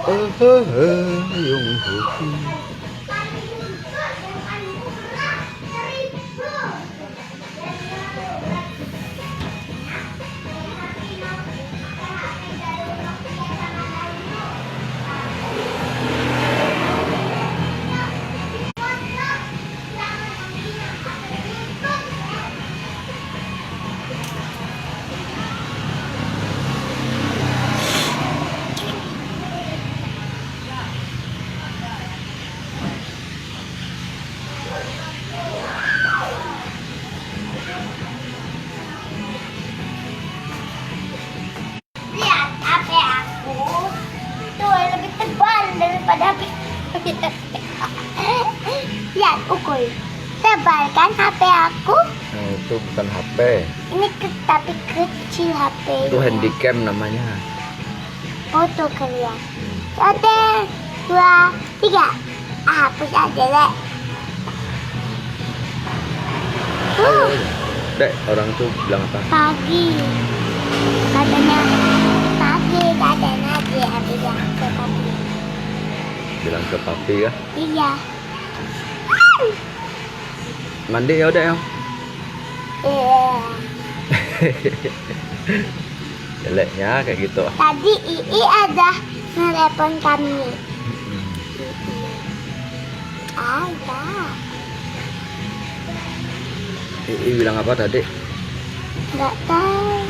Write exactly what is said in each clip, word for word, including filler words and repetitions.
呃呵呵，用火气。Lihat H P aku. Tuh, lebih tebal daripada H P. Lihat, Ukul. Tebal kan H P aku? Hmm, itu bukan H P. Ini ke-, tapi kecil H P-nya. Itu handycam namanya. Foto kalian. Satu, dua, tiga. Ah, hapus aja, Dek. Tuh. Dek, orang tuh bilang apa? Pagi. Katanya, pagi, katanya dia bilang ke papi. Bilang ke papi kah? Iya. Mandi ya, Dek, ya? Iya. Jeleknya kayak gitu. Tadi Ii ada nelpon kami. Mm-mm. Ii. Ada. Ii bilang apa tadi? Nggak tahu.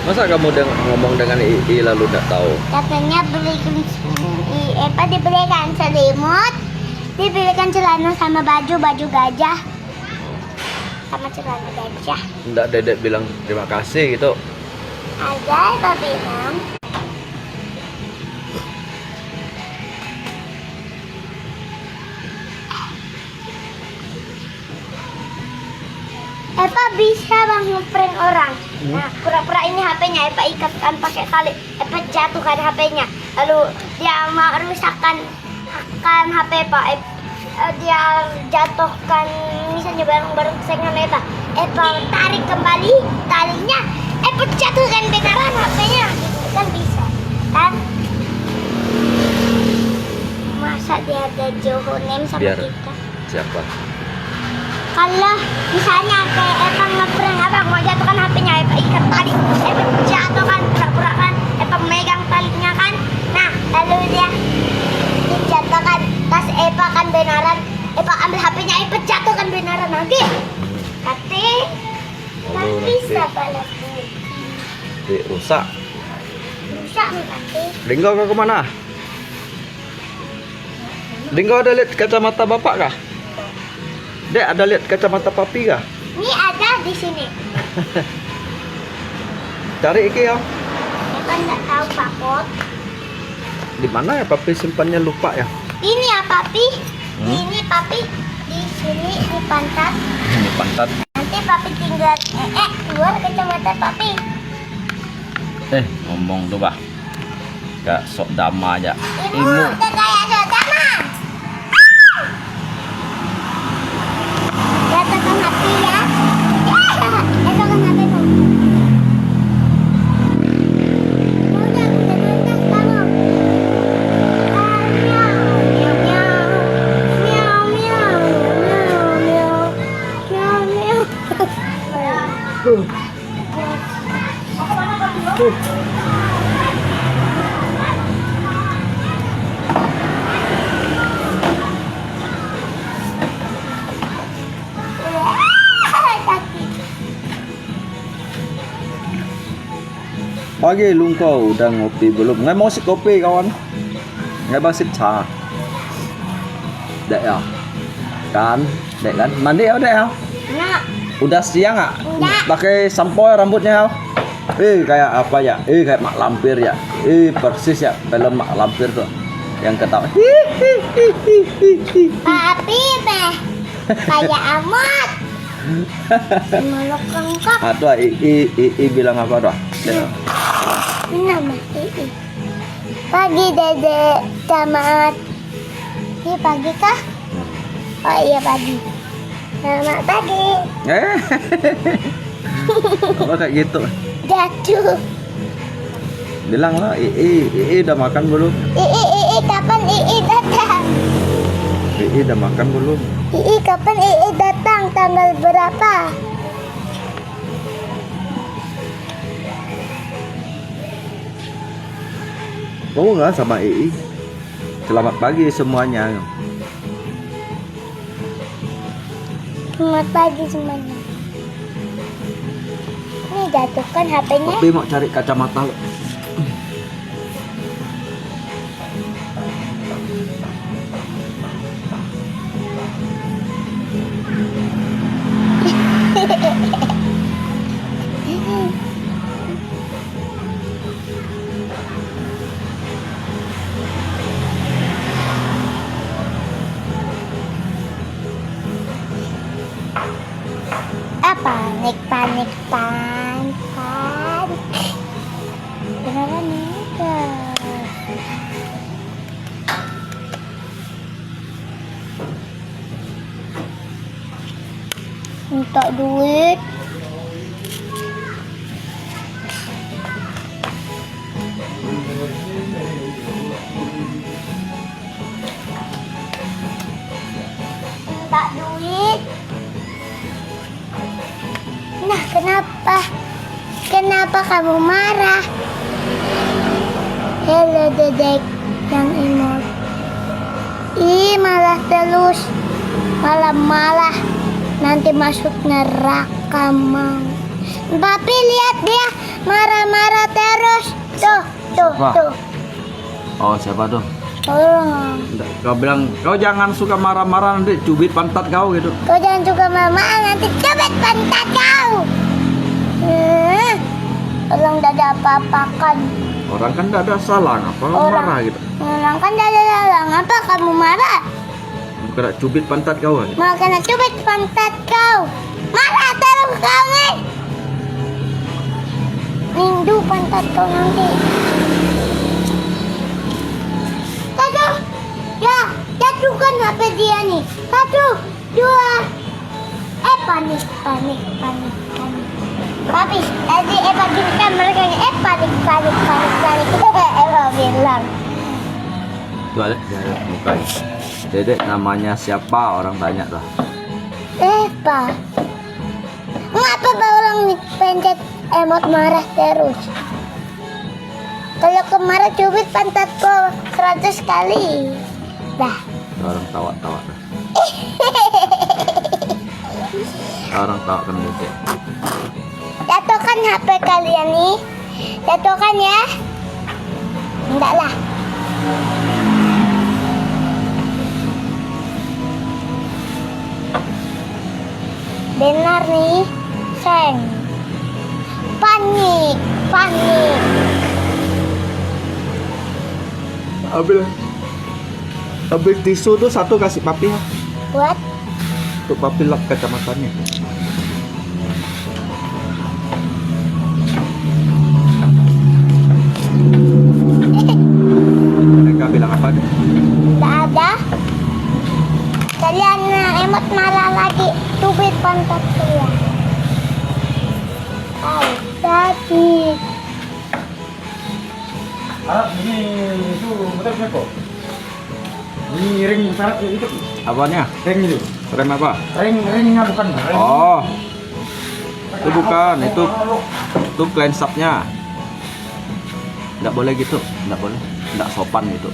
Masa kamu deng-, ngomong dengan Ii lalu nggak tahu? Katanya belikan, Ii, apa, dibelikan selimut, dibelikan celana sama baju, baju gajah. Sama celana gajah. Nggak Dedek bilang terima kasih gitu? Ada, Ii bilang. Eva bisa bang ngeprank orang. Hmm. Nah, pura-pura ini H P-nya Eva ikatkan pakai tali. Eva jatuhkan H P-nya. Lalu dia merusakkan kan H P Eva. Ev-, eh, dia jatuhkan misalnya barang-barang kesayangan Eva. Eva tarik kembali talinya. Eva jatuhkan beneran H P-nya. Gitu kan bisa. Kan? Masa dia ada Joho name sama Biar kita? Siapa? Kalau misalnya kayak Eva ngeprank, Eva mau jatuhkan H P-nya, Eva ikat tali, Eva jatuhkan, pura-pura kan, Eva megang talinya kan, nah, lalu dia dijatuhkan, pas Eva kan benaran, Eva ambil H P-nya, Eva jatuhkan benaran nanti, kati, nanti bisa balas budi. Nanti rusak. Rusak nih, kati. Ringgo, kau kemana? Ringgo ada lihat kacamata bapak kah? Dek, ada lihat kacamata papi kah? Ini ada di sini. Cari iki ya. Eva nggak tahu, Pak Kot. Di mana ya papi simpannya, lupa ya? Ini ya, papi. Hmm? Ini, papi. Di sini, di pantat. Di pantat. Nanti papi tinggal, eh, eh, keluar kacamata papi. Eh, ngomong tuh, Pak. Kak sok dama aja. Ibu, ibu. Kagaya sok dama. Jatuhkan H P ya. Jatuhkan H P-mu. Udah, udah tuntas kamu. Ah, miau, miau, miau. Miau, miau, miau, miau. Miau, miau. Pagi lungko udah ngopi belum? Ngai mau sip kopi, kawan. Ngai mau sip cha. Dek ya. Kan? Dek kan? Mandi ya, Dek ya? Nggak. Udah siang ah? Nggak. Pakai sampo ya rambutnya ya? Eh, kayak apa ya? Eh, kayak mak lampir ya? Eh, persis ya, film mak lampir tuh. Yang ketawa. Papi, Teh. Kayak amat. Melok lengkap. Ah, tuh, I, I, I, I bilang apa tuh? Ini nama I, I. Pagi, Dede, Camat. Ini pagi kah? Oh iya, pagi. Selamat pagi. Eh? Apa kayak gitu? Jatuh. Bilanglah, Ii, Ii udah makan belum? Ii, Ii, kapan Ii datang? Ii udah makan belum? Ii, kapan Ii datang? Tanggal berapa? Ngomong lah sama Ii. Selamat pagi semuanya. Selamat pagi semuanya. Ini jatuhkan H P-nya. Tapi mau cari kacamata. Ah, panik, panik, pan, pan. Beneran nih, guys. Minta duit. Minta duit. Nah, kenapa? Kenapa kamu marah? Halo, Dedek yang imut. Ih, marah terus. Marah-marah. Nanti masuk neraka, Mang. Papi, lihat dia marah-marah terus. Tuh, tuh, Wah. Tuh. Oh, siapa tuh? Orang. Nggak, kau bilang, "Kau jangan suka marah-marah, nanti cubit pantat kau," gitu. Kau jangan suka marah-marah, nanti cubit pantat kau. Hmm. Orang tidak ada apa-apa kan. Orang kan tidak ada salah, ngapa orang marah gitu? Orang kan tidak ada salah, ngapa kamu marah? Mau kena cubit pantat kau kan? Mau kena cubit pantat kau. Marah terus kau ni. Rindu pantat kau nanti. Satu. Ya, jatuhkan H P dia ni. Satu, dua. Eh, panik, panik, panik, panik. Papi, tadi eh panik kan mereka ni. Eh, panik, panik, panik, panik. Eh, mau bilang. Tuh ada, dia ada muka. Dedek namanya siapa? Orang tanya tuh. Eva. Ngapa ba orang ni pencet emot marah terus? Kalau kemarin cubit pantatku seratus kali. Dah. Orang tawa-tawa dah. Orang tawa kan gitu. Jatuhkan H P kalian ni. Jatuhkan ya. Enggak lah. Benar ni, Seng. Panik, panik. Ambil, ambil tisu tu satu kasih papi, ha. Buat? Untuk papi lap kacamatanya. Mereka bilang apa nih? Tidak ada. Kalian, eh, emot marah lagi. Cubit pantat kalian. Ay, sakit. Harap ini itu betul siapa? Ini ring syarat itu. Apanya? Ring itu. Rem apa? Ring, ringnya bukan. Ring. Oh. Itu bukan, itu, itu clean shop-nya. Nggak boleh gitu, nggak boleh. Nggak sopan gitu.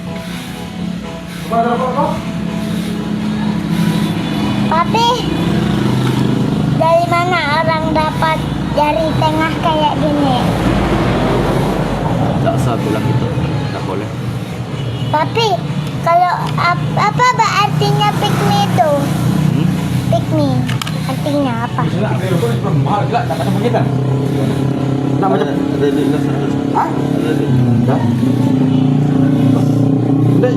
Papi, dari mana orang dapat jari tengah kayak gini? Nggak usah bilang gitu, nggak boleh. Papi, kalau ap-, apa ba artinya pick me itu? Hmm? Pick me, artinya apa? Ada, ada, ada, ada. Hah? Ada, ada. Dah?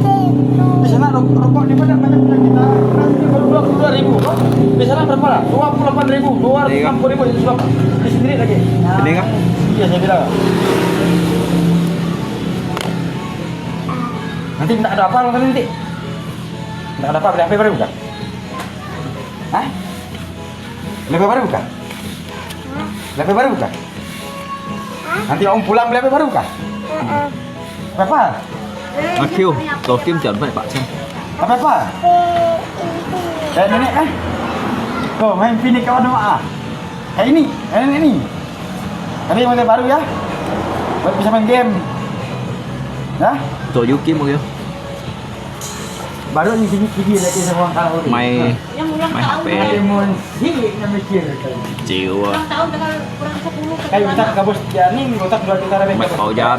Di sana ro-, rokok di mana banyak yang kita, kita sini baru dua puluh dua ribu, kok? Di sana berapa lah? Dua puluh delapan ribu, dua ratus enam puluh ribu itu sebab di sini lagi. Ini kah? Iya, saya bilang. Nanti minta ada apa nanti? Minta ada apa? Beli H P baru kah? Hah? Beli H P baru kah? Beli H P baru kah? Nanti om pulang beli H P baru kah? Apa? Aku, Tokim jangan banyak pakcik. Apa apa? Eh, nenek eh. Kau main pini kawan nama ah? Eh ini, eh nenek ni. Tapi yang baru ya. Buat bisa main game. Ya? Toyukim oke. Baru ini sini sini lagi semua kalau. Mai. Mai H P. Mau sini nak mikir. Jiwa. Ulang tahun tanggal kurang sepuluh. Kayu tak kabus ya ni, otak dua juta lebih. Mai paujan.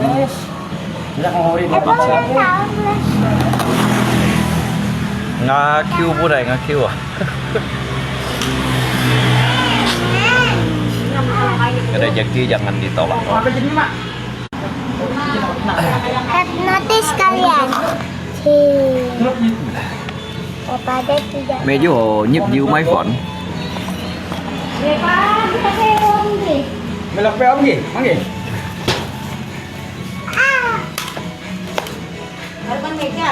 Tidak mau urip. Ngakiu pun dah ngakiu ah. Ada rezeki jangan ditolak. Apa jadi mak? Hipnotis kalian. Cih. Daripada tidak. Mẹ chú nhập nhiều máy phone. Mẹ lọc pe ống gì? Mang gì? Harapan meja.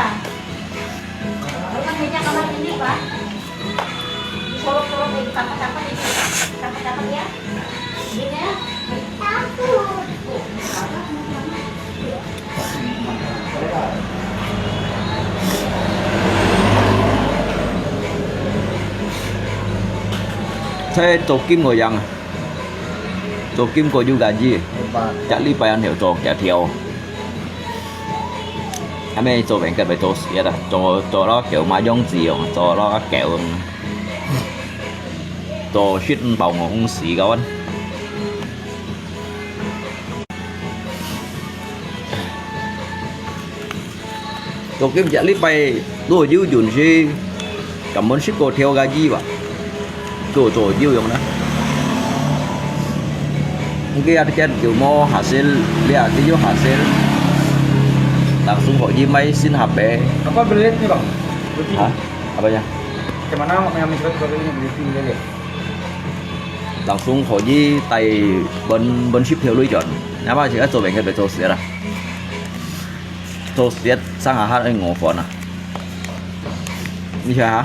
Harapan meja kamar ini, Pak. Disorot-sorot, eh, dicapat-capat ini. Dicapat-capat ya. Ini ya. Takut. Saya Tokim goyang. Tokim có dư gaji. Chắc lý bài ăn hiểu cho kẻ thiếu. Ame cho bên cái bài cho siết à, cho cho nó kiểu mà giống gì không, cho nó kiểu cho shit bảo ngủ xí các bạn. Tokim chắc lý bài đua dư dùn si, cảm ơn shit có thiếu gaji vậy. Cho cho dư yong na. Mungkin ada kan cuma hasil, lihat video hasil. Langsung kok ji mai sin H P. Apa belit ni bang? Belit. Hah? Apanya? Macam mana mak yang mencuba cuba beli ni belit ni dia? Langsung kok ji tai ben ben ship theo lui chọn. Nama sih kan cho bên cái bài cho siết à? Cho siết sang ahat ai ngủ phone à? Ni hả?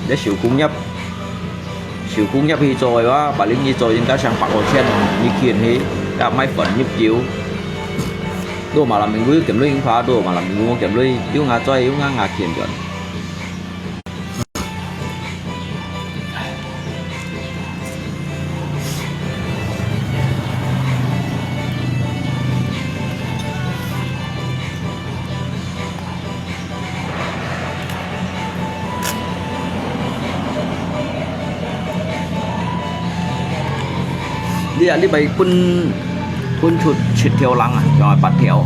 Để chịu cũng nhập. Chịu cũng nhập thì cho rồi á, bà Linh đi cho yên cá sang bạc một千, như kiện thì đã máy phần nhập chiếu. Đồ mà làm mình vui kiếm lui phá, đồ mà làm mình vui kiếm lui, yêu ngã chơi, yêu ngã ngã kiện chuẩn. Đi à, đi bài quân, quân chuột triệt theo lăng à, rồi bắt theo.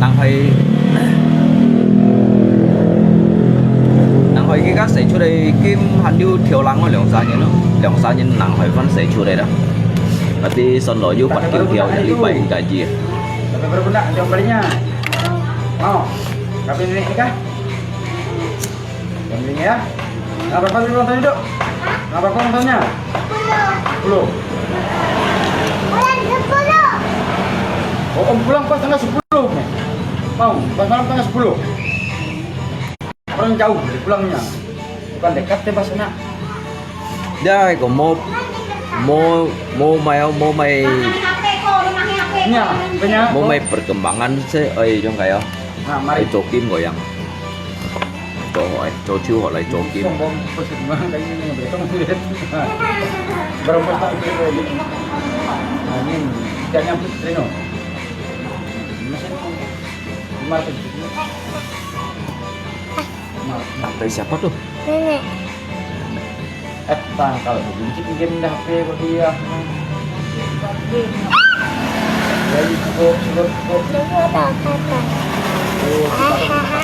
Nang hơi, nang hơi cái gác sẽ chuột đây kim hẳn điêu theo lăng rồi, 兩三年咯，兩三年 nang hơi vẫn sẽ chuột đây đó. Berarti son lo yuk bắt kiểu theo đi bài cái gì. Tapi baru pernah jam balinya. Mau. Tapi nenek nikah. Jam balinya ya. Nah, berapa ulang tahunnya, Dok? Nah, berapa ulang tahunnya? Sepuluh. Sepuluh. Bulan sepuluh. Oh, Om pulang pas tanggal sepuluh. Mau, pas malam tanggal sepuluh. Orang jauh dari pulangnya. Bukan dekat deh pas sana. Dia kok mau, mau, mau mai, mau mai, Nya, apanya? Mau mai perkembangan sih, oi, jong kayo. Nah, mari. Oi, Tokim goyang. Cho, oi, cho chiu hot lai Tokim. Sombong, perkembangan kayak ini, betul. Berempat tak itu. Nah, ini, jangan putus Reno. Masih, masih. Nah, dari siapa tuh? Nenek. Eh, tangkal itu. Dikit game dah H P kok dia. Jadi kok, sulut kok. Dulu ada apa? Oh, kita ada apa?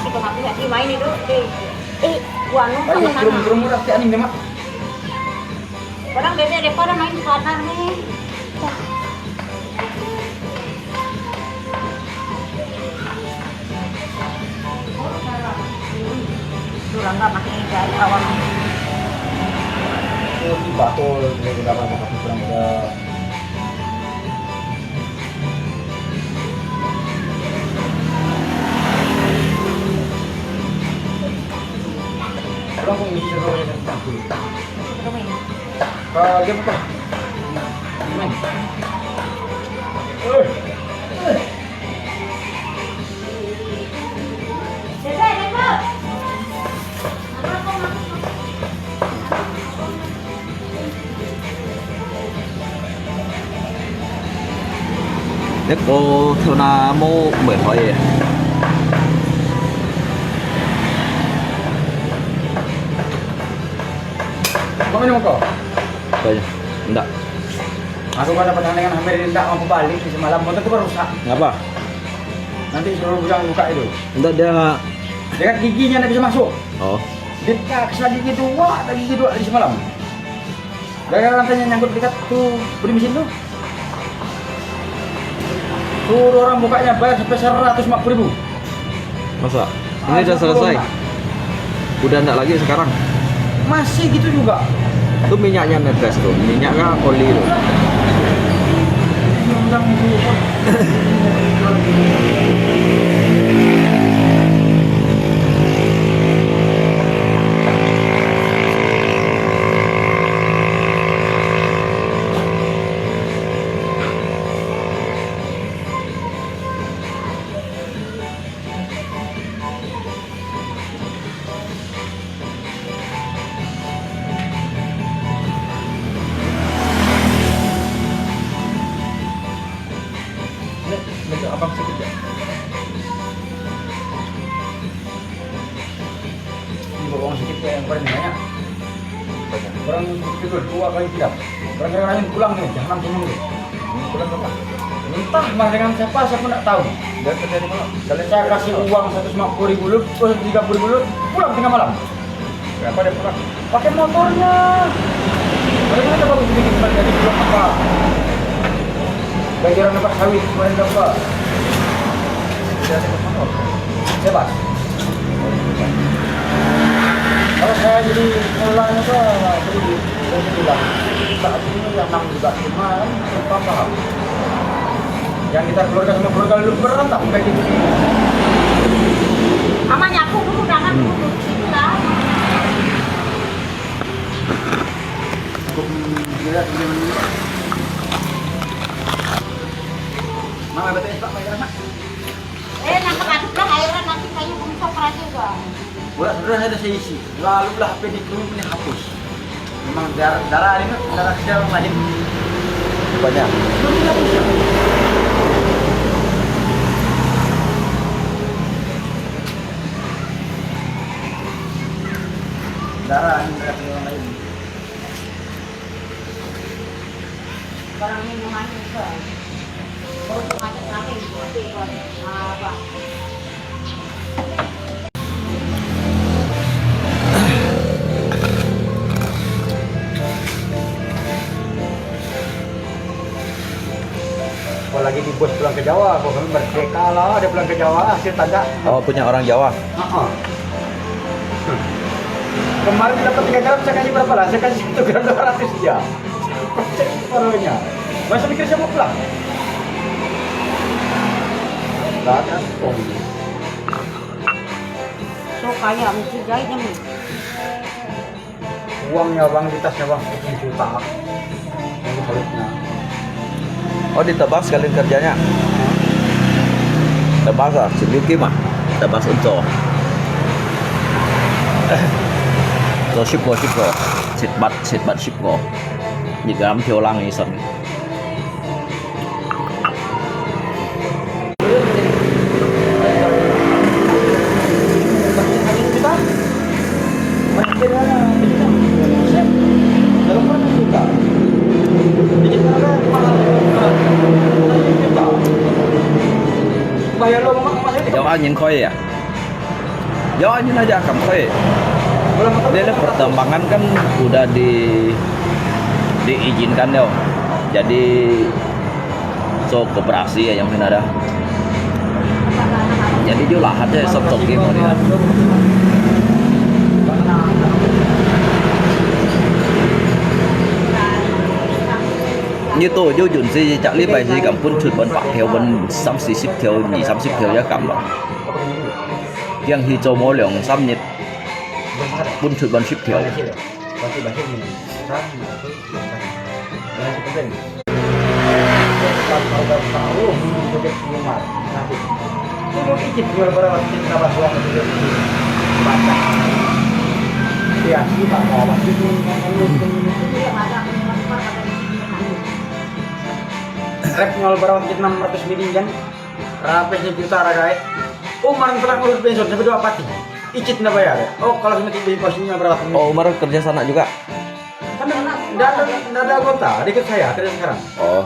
Itu mati hati main itu. Eh, eh. Ayo, belum, belum udah tiap ni, Mak. Orang bebek daripada main di sana ni. Surang ka makin jai awak. Oh, di Batul, dia dah lama tak pulang ke. Orang pun bisa kau yang tak. Kau dia apa? Main. 一個頭那毛毋會開个。Kau minum kau? Kau je. Ndak. Aku kalau dapat dengan Amir, ndak mampu balik semalam, motor tu baru rusak. Ngapa? Nanti suruh bujang buka itu. Ndak, dia nggak. Dengan giginya ndak bisa masuk. Oh. Dia tak kena gigi dua, tak gigi dua dari semalam. Gara-gara lantainya nyangkut dekat tu, beli mesin tu. Suruh orang bukanya bayar sampai seratus lima puluh ribu. Masa? Ini udah selesai? Udah ndak lagi sekarang? Masih gitu juga. Itu minyaknya netes tu, minyak kah, oli tu? Yang itu. Ini, ini abang sakit ya? Ini bawang sedikit ya, yang paling banyak. Orang itu dua kali tiga. Orang yang lain pulang nih, jangan langsung dulu. Ini pulang kapan? Entah mas dengan siapa, siapa ndak tahu. Dia kerja di mana? Kalau saya kasih uang seratus lima puluh ribu lu, eh, tiga puluh ribu lu, pulang tengah malam. Kenapa dia pulang? Pakai motornya. Bagaimana coba bisa bikin kembali lagi pulang apa? Ganjaran dapat sawit, kemarin dapat. Tidak ada motor. Bebas. Kalau saya jadi pengelola itu, jadi saya bilang, saat ini yang enam juga cuma, kan, paham. Yang kita keluarga sama keluarga lu berantem kayak gitu. Amanya aku dulu, jangan dulu, dulu sini lah. Hukum dia, dia meninggal. Mama, betul, Pak, Pak, Pak. Eh, nangkep aduk lah, ayo lah, nanti kayu bungkuk aja, Bang. Bola sebenarnya ada seisi, lalu lah H P di kerumun ini hapus. Memang darah, darah ini, darah kerja orang lain. Banyak. Belum tidak bisa. Darah ini darah kerja orang lain. Barang minuman juga. Baru macam kami, apa? Apalagi di bos pulang ke Jawa, kok kami merdeka lah, dia pulang ke Jawa, hasil tanda. Oh, punya orang Jawa? Ha-ha. Kemarin dapat tiga gram, saya kasih berapa lah? Saya kasih satu gram dua ratus dia. Kocek separuhnya. Masa mikir siapa pulang? Gak ada. Oh, iya. So kaya, mesti jahitnya, Mi. Uangnya, Bang, di tasnya, Bang, sepuluh juta. Yang baliknya. Oh, di Tebas kalian kerjanya? Tebas ah, Silyukim ah. Tebas Unco. So, sipko, sipko. Sitbat, sitbat, sipko. Di dalam tiolang isan. Jauh angin koi ya? Jauh angin aja kam koi. Dia le pertambangan kan udah di, diizinkan dia. Jadi so koperasi ya yang pernah ada. Jadi dia lahat je sop sop game dia. Ni to yo yun si chak li bai si kam pun chut ban pak theo ban sam si sip theo ni sam sip theo ya kam ba. Yang hi cho mo leong sam ni pun chut ban sip theo. Kalau tahu, joget di rumah. Nanti. Itu ikit jual berapa, kita dapat uang itu. Baca. Ya, kita mau apa? Rep nyol berapa, enam ratus miliar. Rapih juta ragai. Oh, marang telah ngurus pensiun sampai dua pati. Icit na bayar. Oh, kalau sama tiba pas ini berapa? Oh, Umar kerja sana juga? Kan nggak ada, nggak ada anggota, dekat saya kerja sekarang. Oh.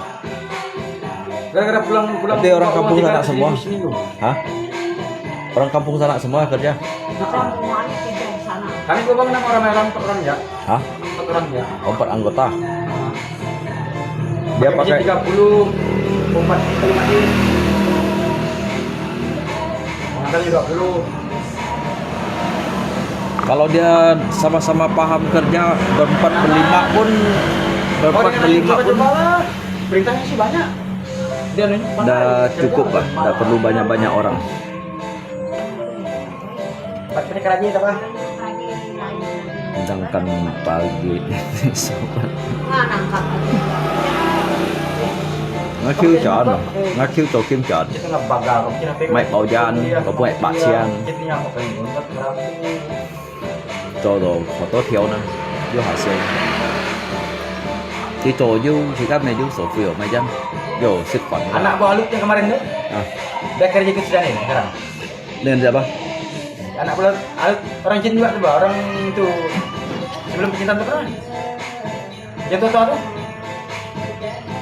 Gara-gara pulang, pulang. Berarti orang kampung sana semua? Hah? Orang kampung sana semua kerja? Nah, kami gua bangun sama orang Melang, orang ya. Hah? Empat orang ya. Oh, empat anggota. Dia pakai tiga puluh, empat puluh mati. Pengantin dua puluh. Kalau dia sama-sama paham kerja, berempat berlima pun, berempat berlima pun. Perintahnya sih banyak. Dia nanya, dah cukup lah, dah perlu banyak-banyak orang. Pakai kerajin apa? Sedangkan pagi ini sobat. Ngakhiu chọn, ngakhiu cho kim chọn. Mai bao jan, có buổi bạc chiên. Cho đồ có tốt thiếu nữa. Yo hả xương. Thì tổ yo chỉ cắt này yo sổ phiếu mai jan. Yo xịt khoản. Anak buah Lut yang kemarin tu? Ah. Dia kerja ke sini sekarang. Dengan siapa? Anak bulan, orang Cina juga tu, orang itu sebelum pencintaan tu pernah. Yang tua-tua tu.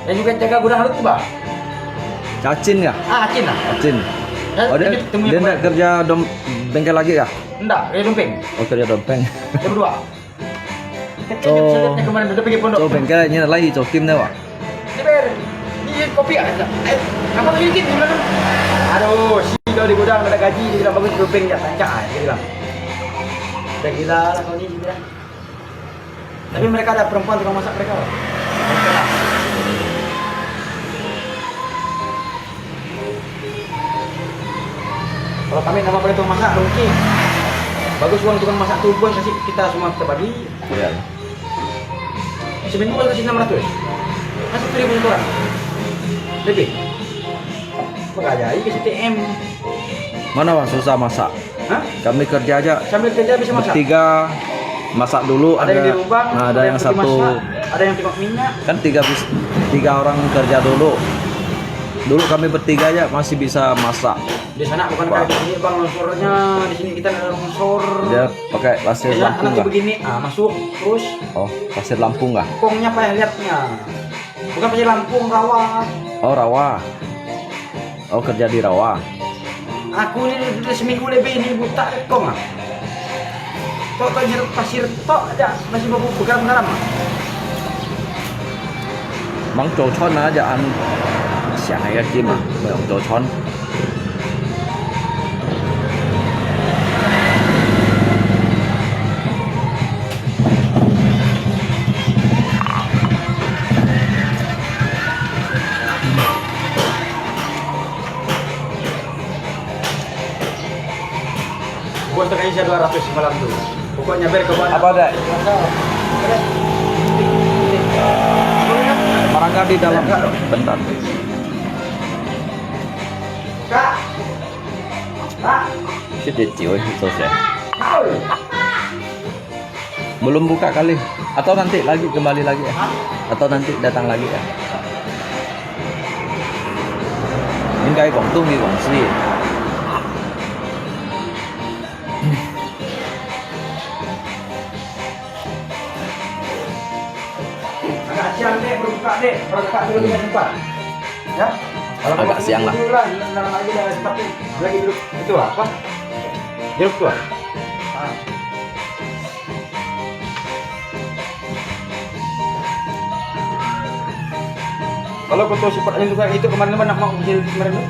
Yang juga jaga gudang Lut tu, bah. Cacin ya? Ah, Acin lah. Acin. Oh, dia, dia ndak kerja dom, bengkel lagi kah? Ndak, kerja dompeng. Oh, kerja dompeng. Yang kedua. Cho, cho bengkel ni lagi cho kim ni, bah. Dia bayar. Dia kopi ah. Eh, apa tu dikit dia bilang? Aduh, si kau di gudang ada gaji, dia bilang bagus, dompeng dia tancak ah, dia bilang. Dah gila lah kau ni, dia bilang. Tapi mereka ada perempuan tukang masak mereka, bah. Kalau kami nama pakai tukang masak, rugi. Bagus uang tukang masak tu, bos kasih kita semua, kita bagi. Iya. Seminggu kasih enam ratus. Kasih seribu seorang. Lebih. Makanya, ini kasih T M. Mana, bah, susah masak? Hah? Kami kerja aja. Sambil kerja bisa masak? Bertiga, masak dulu, ada yang di lubang, nah, ada yang satu masak, ada yang tukang minyak. Kan tiga bis-, tiga orang kerja dulu. Dulu kami bertiga aja masih bisa masak. Di sana bukan kayak di sini, Bang, longsornya. Di sini kita nggak ada longsor. Dia pakai pasir lampung kah? Di sana anak tuh begini, ah, masuk terus. Oh, pasir lampung kah? Kongnya payah lihatnya. Bukan pasir lampung, rawa. Oh, rawa. Oh, kerja di rawa. Aku ni udah seminggu lebih ni buta kong ah. Tok tok jeruk pasir tok aja masih mau buka mengaram. Mang cho chon na ja an siang ai kim ah, mang cho chon. Bos tengah isi dua ratus semalam tu. Pokoknya ber ke mana? Apa ada? Marangga di dalam. Bentar. Kak. Kak. Sedikit, itu saya. Belum buka kali. Atau nanti lagi kembali lagi ya? Atau nanti datang lagi ya? Enggak, Guangdong di Guangxi. Agak siang dek, baru buka dek. Baru buka dulu kita jumpa. Ya? Kalau agak siang lah. Dulu lah, lagi dah sempat lagi duduk. Itu apa? Duduk tu ah. Kalau kau tahu sifat angin tukang itu kemarin mana nak mau kecil kemarin tu?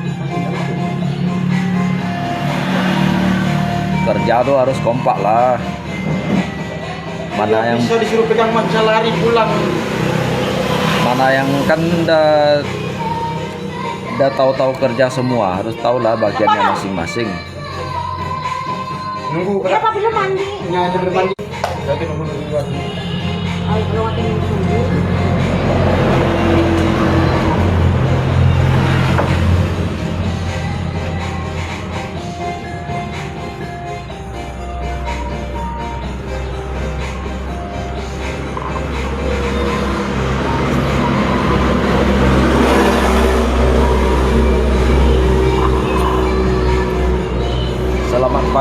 Kerja tu harus kompak lah. Mana yang bisa disuruh pegang macam lari pulang. Mana yang kan dah, dah tahu-tahu kerja semua, harus tahulah bagiannya masing-masing. Nunggu. Dia apa belum mandi? Ya, dia belum mandi. Berarti nunggu dulu. Ay, pero ate yung suyo.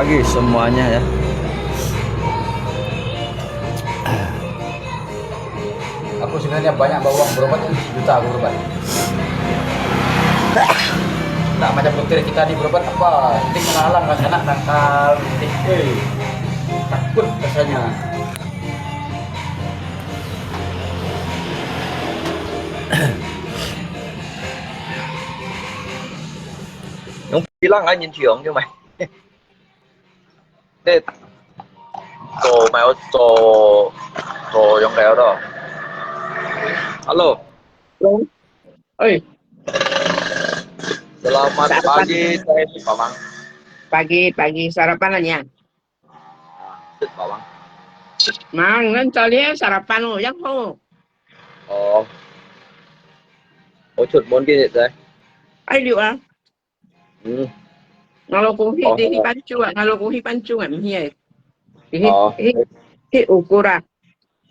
Semuanya ya. Aku sebenarnya banyak bawa uang berobat, sejuta aku berobat. Tak macam dokter kita ni berobat apa, penting menghalang rasa nak nakal, penting, eh, takut rasanya. Yang bilang kan yang ciong je mai. Ni, 做，做，做樣个咯。Hello。Hello。哎。Selamat pagi, saya Bawang. Pagi, pagi. Sarapan lah, Nyang? Ah, Bawang. Mang, ngan cari sarapan lo, yang ho. Oh. 我出門今日在。哎，六啊。 Hmm. Ngalo kuhi ti hi pancu ah, ngalo kuhi pancu ah, mhi eh. Hi, hi, hi ukura.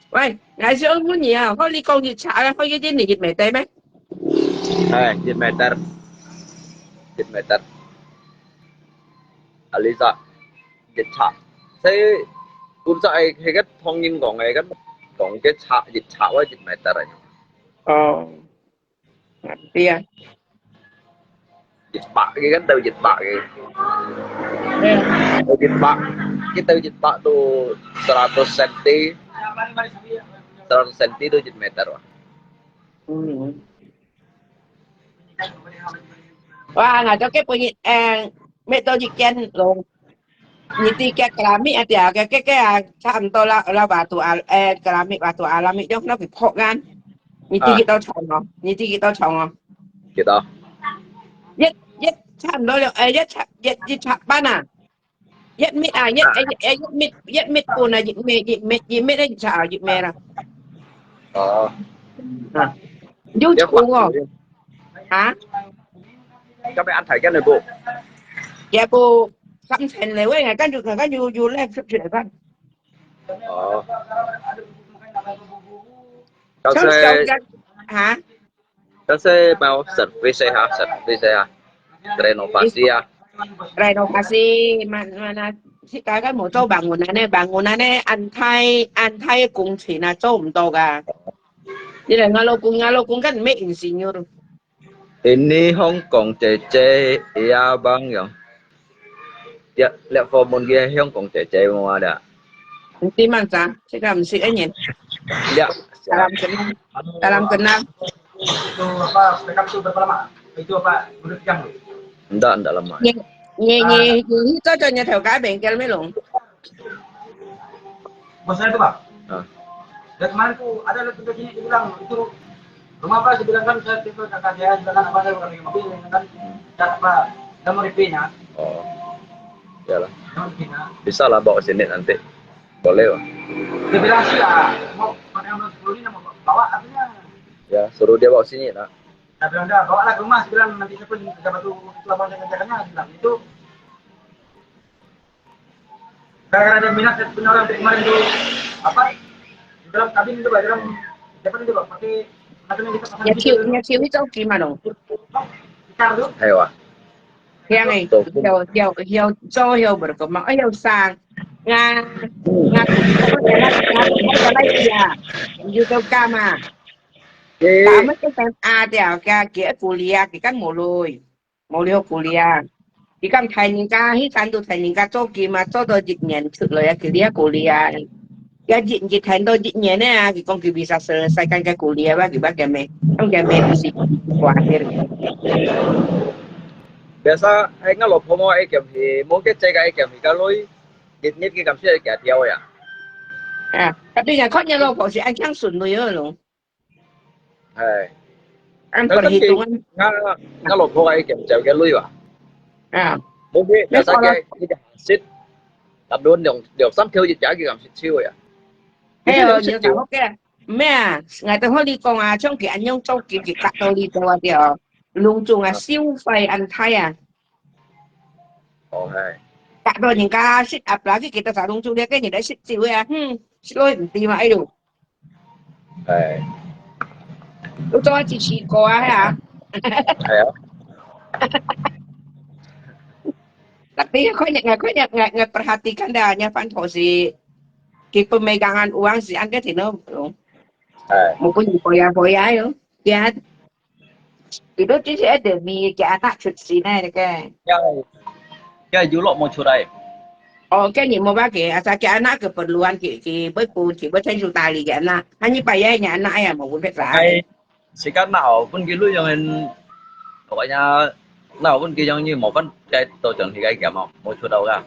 Wei, ngai si ong muni ah, ho li kong yit cha ah, ho yit ni yit meter meh? Hai, yit meter. Yit meter. Alisa, yit cha. Sai, kun sa ai, he kat thong yin kong ai kan, kong ke cha, yit cha wa yit meter ai. Oh. Ngerti ah. Yit pak ke kan, tau yit pak ke. Tau yit pak. Kita yit pak tu seratus senti. Seratus senti tu yit meter wah. Hmm. Wah, ngah tu ke punyi, eh, met tu yit kian long. Niti ke keramik ada, ke, ke, ke, ah, 差不多啦，啦，batu al-, eh, keramik batu alamik dong, nak dipok kan. Niti kita chong oh, niti kita chong oh. Kita. Yet, yet, 差不多了，eh，yet，yet，yet 差半啊。Yet mit啊，yet，哎，哎，yet mit，yet mit pun啊，yet mit，yet mit，yet mit，哎，差，yet mit啦。哦。啊，有穷哦。啊？ Kami antai kan ibu? Ya bu, samsen le, weh, kan ju, kan ju, ju le, sip sip kan. Oh. Kasi, ha? Kasi mau servis ha, servis ha. Renovasi ha. Renovasi, mana, mana, si kakak mau 做 bangunan ne, bangunan ne, antai, antai 工程啊，做毋到噶。因為我老公，我老公跟咩 insinyur。 Ini Hong Kong 姐姐 ya bang yong. Ya, lihat phone mun kia Hong Kong 姐姐 mua dah. Nanti mang sa, sika mesti enyen. Ya. Salam kenal. Salam kenal. Itu apa, backup tu berapa lama? Itu apa, menurut jam tu? Ndak, ndak lama. Nye, nye, nye, nye, itu tu nye tau ka bengkel melong. Bos saya tu, Pak. Ah. Dan kemarin tu ada lagi tugas ini, dia bilang, itu rumah apa? Saya bilang kan, saya tipe kakak dia, saya bilang kan, apa, saya bukan lagi mobil, kan, dan apa, dan mau repairnya. Oh. Iyalah. Dan mau repairnya. Bisa lah bawa sini nanti. Boleh lah. Dia bilang sih lah, mau pakai orang sepuluh ini, mau bawa, katanya. Ya, suruh dia bawa sini lah. Saya bilang, "Dah, bawa lah ke rumah," saya bilang, "nanti siapa yang kerja batu, itu abang saya kerjakannya," saya bilang. Itu gara-gara dia minat, saya punya orang kemarin tu, apa, di dalam kabin itu, Pak, dalam, siapa itu, Pak, pakai, macam yang kita pasang. Nyaciu, nyaciu itu gimana? Tikar tu. Ayo, ah. Yang eh, yang, yang, yang, yang, yang berkembang, eh, yang sang. Nga, nga, nga, nga, yang, yang, yang, Kama. Kama tu kan ada, kaya, kaya kuliah, kaya kan mulai. 無了故了啊。佢講大人家，佢單獨大人家做工嘛，做到一年出來啊，佢了故了啊。也一日談到一年呢啊，佢講佢bisa selesaikan个故了啊，佢捌个咩？講个咩毋係話个。Biasa，哎，我老婆無愛嫌棄，無个姐个愛嫌棄，个女，日日个感受係假掉呀。啊，tapi若看若老婆係恁樣順利个咯。 係。Ang perhitungan。Ngā, ngā lopok ai kiam jauh ke lui wa. Ah. Mungkin biasa ke, ini sit. Tapi 兩，兩三條一家嘅咁食超呀。Hay, oh, nhiều tao ke. Mẹ à, ngài tao hỏi đi con à, trong cái anh nhung trong cái cái cắt tao đi tao à đi à. Lung chung à, siêu phai ăn thai à. Ồ, hay. Cắt tao những cái sit áp lá cái kita sa lung chung đi cái những cái sit chiu à. Hmm, sit lôi đi mà ai đủ. Hay. Ủa, cho chị chỉ có à hả? Hay à? Tapi 看你，𠊎看你，𠊎，𠊎 perhatikan dah，你番婆是，佢分megangan uang是安个定咯，哎，冇分你boya-boya咯，ya。佢都只係 demi 佢 anak 出世呢，你个。Ya, ya, 有落冇出來。哦，个人冇辦法，asal 佢 anak keperluan 佢，佢會分，佢會 tentu tali 佢 anak。啊，你拜一你 anak 呀，冇分別啥。哎， 時間哪有分佢鐳用，pokoknya哪有分佢用，你無分該多種去該減哦，無出到噶。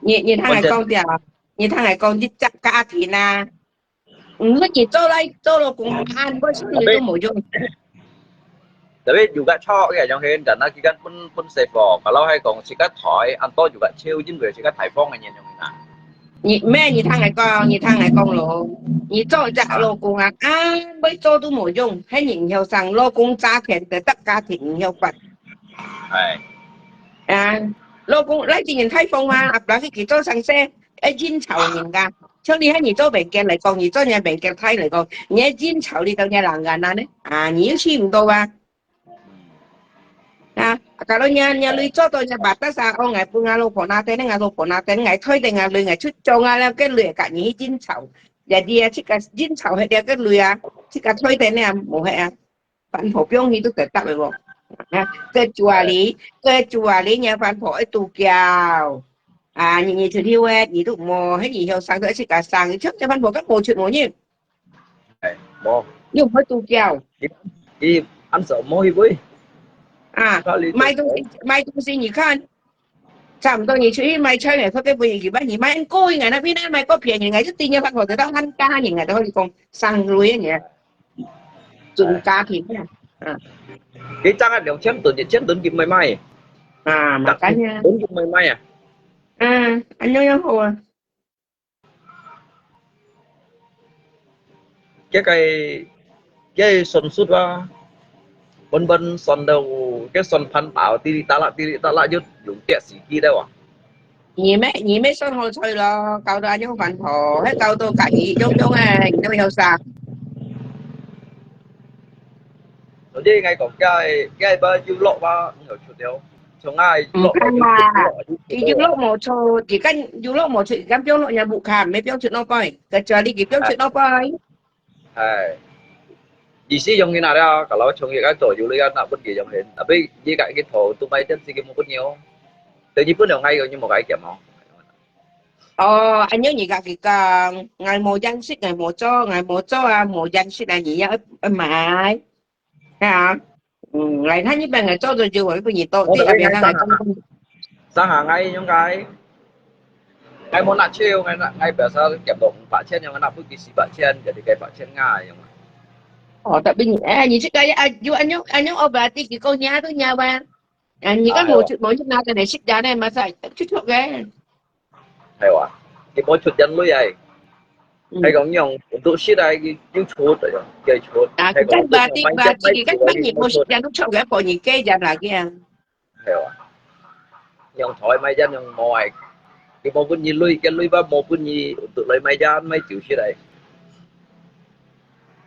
你，你聽𠊎講掉，你聽𠊎講，你隻家庭啊，毋係你做來做老公啊，你會出去都無用。Tapi juga chok ya, yang hen dan lagi kan pun pun safe. Kalau hai kong sikat thoi, anto juga chiu jin gue sikat thai phong nyen yang na. 你，咩，你聽𠊎講，你聽𠊎講咯。你做隻老公啊，啊，會做都無用，係人後生，老公揸權，得得家庭人後發。哎，啊，老公，來今年太瘋啊，啊，不然佢做生意，愛應酬人家。像你看你做民間來講，你做人民間太來講，你愛應酬你到人家人啊呢，啊，你又去毋到啊。 啊，kalau你，你鐳做到你batas啊，哦，𠊎分𠊎老婆拿等，𠊎老婆拿等，𠊎退等𠊎鐳，𠊎出帳啊，了个鐳，佮你去應酬，jadi啊，自家應酬係了个鐳啊，自家退等啊，無係啊，番婆放去都得得个喎。啊，kecuali，kecuali你番婆愛拄姣，啊，你，你出去喂，你都無，係你後生都愛自家生，像這番婆根本無出無入。 哎，無。你毋會拄姣？佢，佢恁少無去買。啊，買東西，買東西你看，差毋多你出去買菜呢，佢个分你去買，你買恁貴，𠊎那邊呢買過便宜，𠊎就定要番婆得到還加人，𠊎都可以講省鐳个，準家庭啊。啊。佢爭啊兩千噸、一千噸佢毋會買。啊，嘛緊啊。噸佢毋會買啊。啊，恁樣樣好啊。 該个，該个算術啊，本本算到該算盤打，滴哩嗒啦，滴哩嗒啦，又用跌死機了啊。你乜，你乜算好彩咯，搞到恁樣番婆，還搞到家己用用誒，你都有啥？所以𠊎講，該个，該个又落啊，又出了。 像𠊎，毋通嘛，佢有落無出，佢敢有落無出，佢敢放落若屋下，毋係放出外背，kecuali佢放出外背。哎，意思用去哪了？Kalau像佢个做有你个，那分佢用去，tapi佢个，佢頭都買電視，佢無分你哦。對日本人，𠊎用，你無个減哦。哦，恁樣你家己講，𠊎無認識，𠊎無做，𠊎無做啊，無認識啊，你也愛，愛買。 係啊，嗯，來，佢一般个做做就會分你多，我對，也別人來講。上下𠊎用个，𠊎無拿錢，𠊎拿，𠊎表示減到五百千，用拿分佢四百千，jadi該八千啊，用。哦，tapi你，哎，你這個啊，有恁樣，恁樣，我berarti佢講你都你吧？啊，你个無出，無出拿个，你食家呢，嘛係，出出个。 係哇，佢無出人類啊。嗯。係講用untuk食啊，佢又出，佢出。啊，佢講berarti，berarti佢講買人無食人都出个，分你个人啊，佢啊。係哇，用台買人用無啊，佢無分你鐳，佢鐳吧無分你untuk來買人買酒食啊。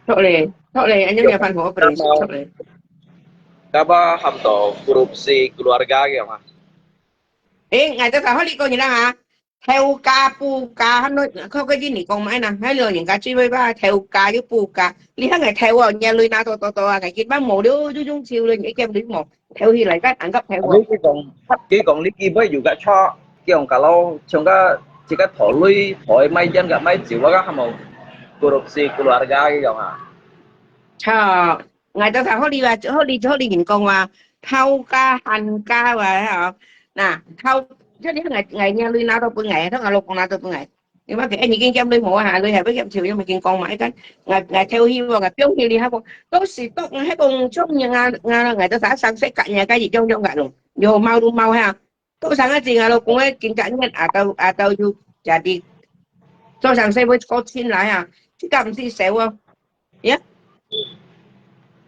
錯咧，錯咧，恁樣个番婆，我分你錯咧。Kaba ham to korupsi keluarga gitu mah. 誒，𠊎兜頭先你講你啦哈，頭家、副家，喊到，靠个印尼講嘛，那，還有人家聚會吧，頭家又副家，你看𠊎頭哦，你鐳拿到多多啊，𠊎今晡無了，就用手了，你一見鐳無，頭起來个，安个頭哦。佢講，佢講你基本有个錯，佢講kalau像个，這个討鐳，討賣煙个賣酒，我个還無korupsi keluarga佢講啊。錯。 𠊎兜頭先你話，頭先，頭先人講話，頭家、閒家話吼，那，頭，這裡𠊎，𠊎若鐳拿到分𠊎，頭𠊎老公拿到分𠊎。你話佢，哎，你今減鐳無啊？鐳還會減少，因為佢講嘛，一個，𠊎，𠊎頭起無，𠊎放起你，還講，到時到，還講，像人啊，啊，𠊎兜頭先識个，人家一樣樣个咯，有毛都毛哈。 到生个時，𠊎老公个經濟面，啊，到，啊，到有家己做生意會過清來啊，自家毋使愁哦。呀，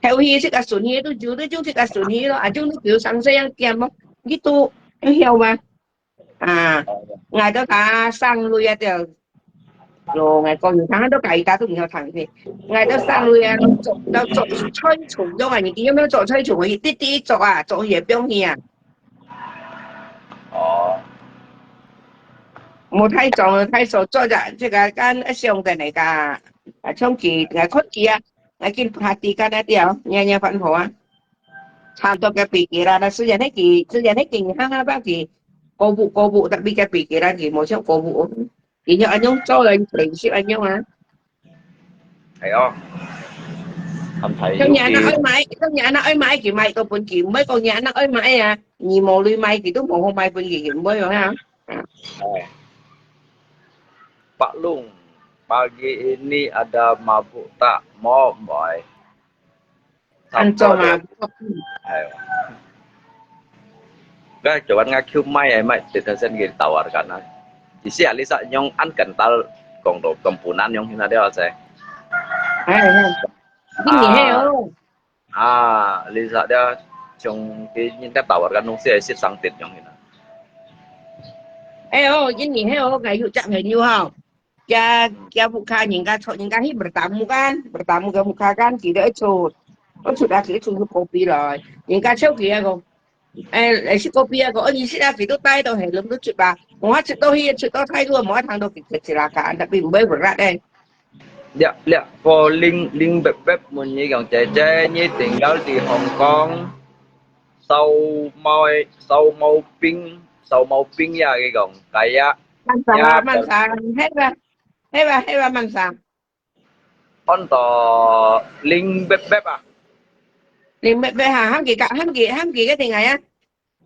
頭去自家順去，都有，都有自家順去咯，啊，有都有生意樣兼哦，你都會曉嘛？啊，𠊎兜頭先省鐳啊，就 咯，𠊎講，你聽都該家都毋曉聽去。𠊎兜省鐳啊，做，做菜蟲用啊，你知有無做菜蟲啊？佢直直做啊，做佢个放去啊。無太重，太少做个，這个敢相等个，啊，像佢，𠊎看佢啊，𠊎見party干那條，nhẹ nhẹ番婆啊，差不多个比佢啦，那雖然那佢，雖然那佢行啊，把佢，歌舞歌舞，tapi个比佢啦，佢無像歌舞，佢就恁樣做了，佢練習恁樣啊。係哦，很睇像你阿媽愛買，像你阿媽愛買，佢買到分佢，毋係講你阿媽愛買啊，你無鐳買，佢都無好買分佢，佢毋會用啊。哎，Pak Long, pagi ini ada mabuk tak? Mabuk, boy. 安裝啊，哎，該做緊个Q麥哎麥，tetasen kita tawarkan啊。意思啊，你實用安簡單講到咁不難用，現在了解。哎，哎，你你係哦，啊，你實了，從佢人家tawarkan東西係上點用現在。哎哦，你你係哦，該有隻朋友哈。 佢佢屋下人家坐，人家去bertamu kan，bertamu个屋下kan，佢就一出，一出啊，佢一出去kopi來，人家笑佢啊講，誒，來食kopi啊講，哦，你食啊，佢都帶到係，攏都出吧，無法出到去，出到太多，無法聽到佢佢佢啦kan，tapi毋會berat誒。這這個零零伯伯問你講，姐姐，你tinggal di Hong Kong，燒毛燒毛病，燒毛病呀，佢講，該呀。 慢上啊，慢上，係吧，係吧，係吧，慢上。安到零伯伯啊，零伯伯哈，喊佢个，喊佢，喊佢个定啊，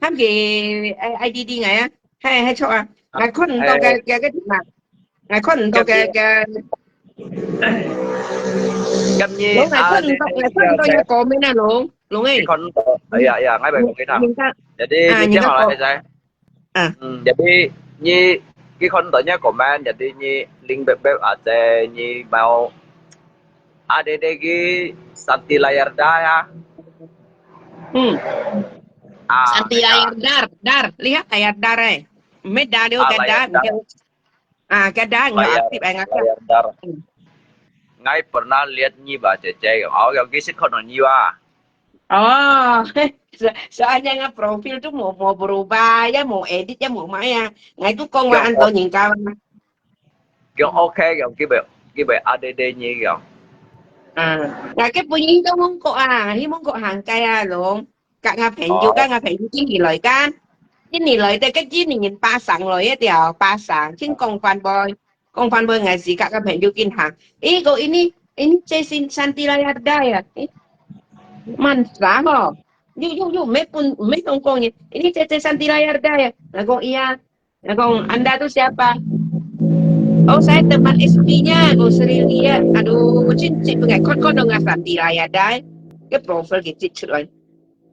喊佢誒，I D D啊，係係錯啊，𠊎看毋到个个个點啊，𠊎看毋到个个。今日，𠊎看毋到，𠊎看毋到个comment啊，龍龍誒。看到，哎呀哎呀，𠊎咪講佢聽，人家，jadi 啊，你聽下來，人家講。係。 啊，嗯，jadi你你看到你个comment，jadi你零伯伯啊，這你mau ada lagi Santi Layar Dar啊。嗯啊，Santi Layar Dar，dar，lihat layar dar誒，毋係dar了，啊个dar，，layar dar。啊，个dar，我 Layar aktif誒，我 Layar Dar。嗯 Ngai pernah lihat nyi ba cece, oh yang kisit kono nyi ba. 哦，所所以恁樣个profile都無無berubah，也無edit，也無麼个啊。𠊎都講話恁多人家啊。叫OK，叫基本基本阿爹爹你叫。啊，𠊎个本人都蒙古啊，去蒙古行街啊，攏，甲𠊎朋友，甲𠊎朋友今年來間，今年來的，个今年人巴生來一條，巴生，真講翻背。 講翻分𠊎時間个朋友緊行，誒，個ini ini 這先 Santi Layar Dar啊，誒，慢啥吼？又又又毋係本毋係香港人，ini 這這 Santi Layar Dar啊。𠊎講，咿呀，𠊎講，Anda tu siapa？哦，saya teman S P-nya，講 Sri Lia，aduh，真真分𠊎看看到𠊎 Santi Layar Dar，个 profile佢擠出來。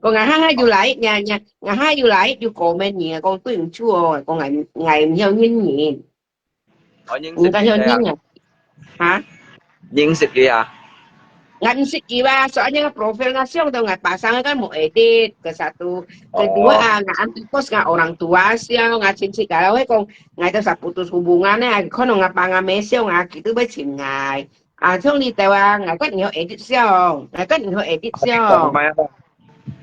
講𠊎哈哈有來，呀呀，𠊎哈有來，有 comment 你，講對毋住哦，講𠊎𠊎毋曉認人。 我認識你敢曉佢啊，認啊？哈？認識佢啊。 Ngan sikit ba, soalnya profil nga siya daw nga pasang kan mo edit ke satu. Kedua, ah, nga anti post nga orang tua siya, nga cincin kalau he kong nga ada sa putus hubungan eh, kono nga pangame siya nga gitu ba cingai. Ah, 兄弟 tawa nga kan nyo edit siya, nga kan nyo edit siya.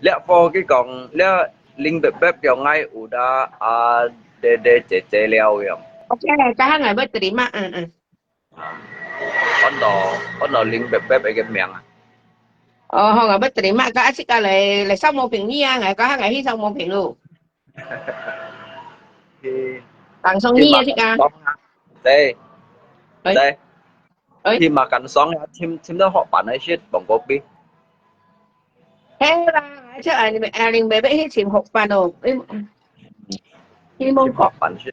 這課佢講，這零伯伯叫𠊎有得啊，爹爹姐姐了樣。 OK, tahan nga ba terima, ah, ah. 安到安到零伯伯个名啊。 Oh, ho nga ba terima ka asik ka le le sa mo ping ni ah, nga ka nga hi sa mo ping lu. 去 Langsung ni asik ka. 對哎對，哎去馬ကန်爽啊，尋尋到學辦个事，放過去。 He ba, aja ani aling bebe hi chim hok pan oh. Hi mong 去學辦事。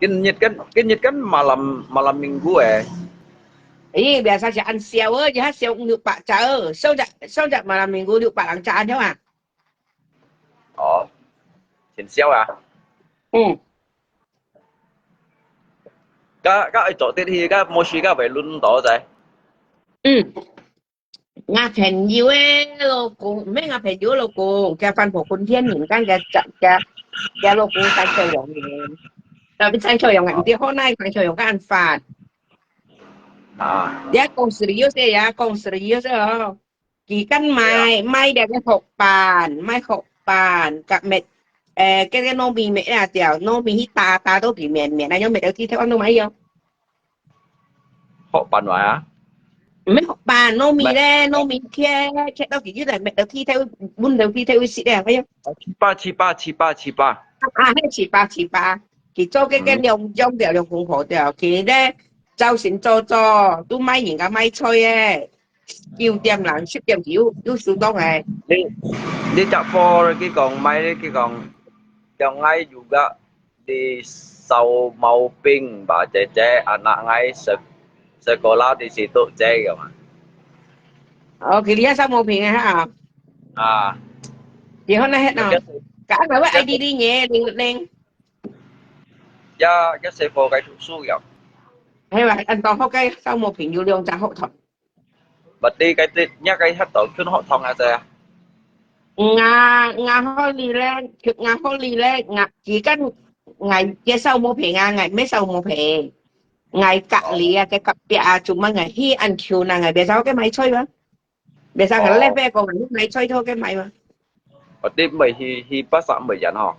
今日跟今日跟 malam malam minggu eh。 Ih, biasa si an siau eh, jahat siau nguk pak ca eh. Siau jak siau jak malam minggu nguk pak lang ca an siau ah. 哦，真少啊。 Hmm. 該該愛做得去，該無時間會輪到在。 Hmm. Nga朋友个老公，毋係nga朋友老公，佢番婆本地人，但佢佢佢老公山口洋人。Tapi 山口洋人，毋知好哪山口洋个安法。啊， 你講 serious 个呀，講 serious 哦。佢跟賣賣這个學辦，賣學辦，甲乜誒，該个糯米篾啊，對，糯米去打，打到佢綿綿，恁樣搣到佢頭，恁樣買哦。學辦法啊？毋係學辦，糯米咧，糯米切，切到佢就來搣到佢頭，搵到佢頭食咧，哎呀。七八七八七八七八。啊，係七八七八，佢做个个兩兩條兩公婆條，佢咧朝晨早早都賣人家賣菜个。 九點零、十點佢又又收檔誒。你你隻貨佢講賣咧，佢講叫𠊎有个你燒毛餅吧，姐姐，anak𠊎sek-，sekolah di situ姐，佢講啊。哦，佢這燒毛餅啊哈。啊。然後呢，係喏，該𠊎會I D你呢，零零。呀，該細貨該讀書呀。係吧？恁多好个燒毛餅有兩隻學堂。 Berarti該隻，nya該學堂，全學堂啊，這啊。𠊎，𠊎學哩咧，𠊎學哩咧，𠊎，佢跟𠊎介紹無平啊，𠊎無紹無平。𠊎隔離啊，該隔壁啊，做麼个去恁久呢？𠊎別儕該買菜嘛，別儕𠊎咧，哦。別個買菜都該買嘛。 哦，你毋會去，去巴薩毋會遠吼？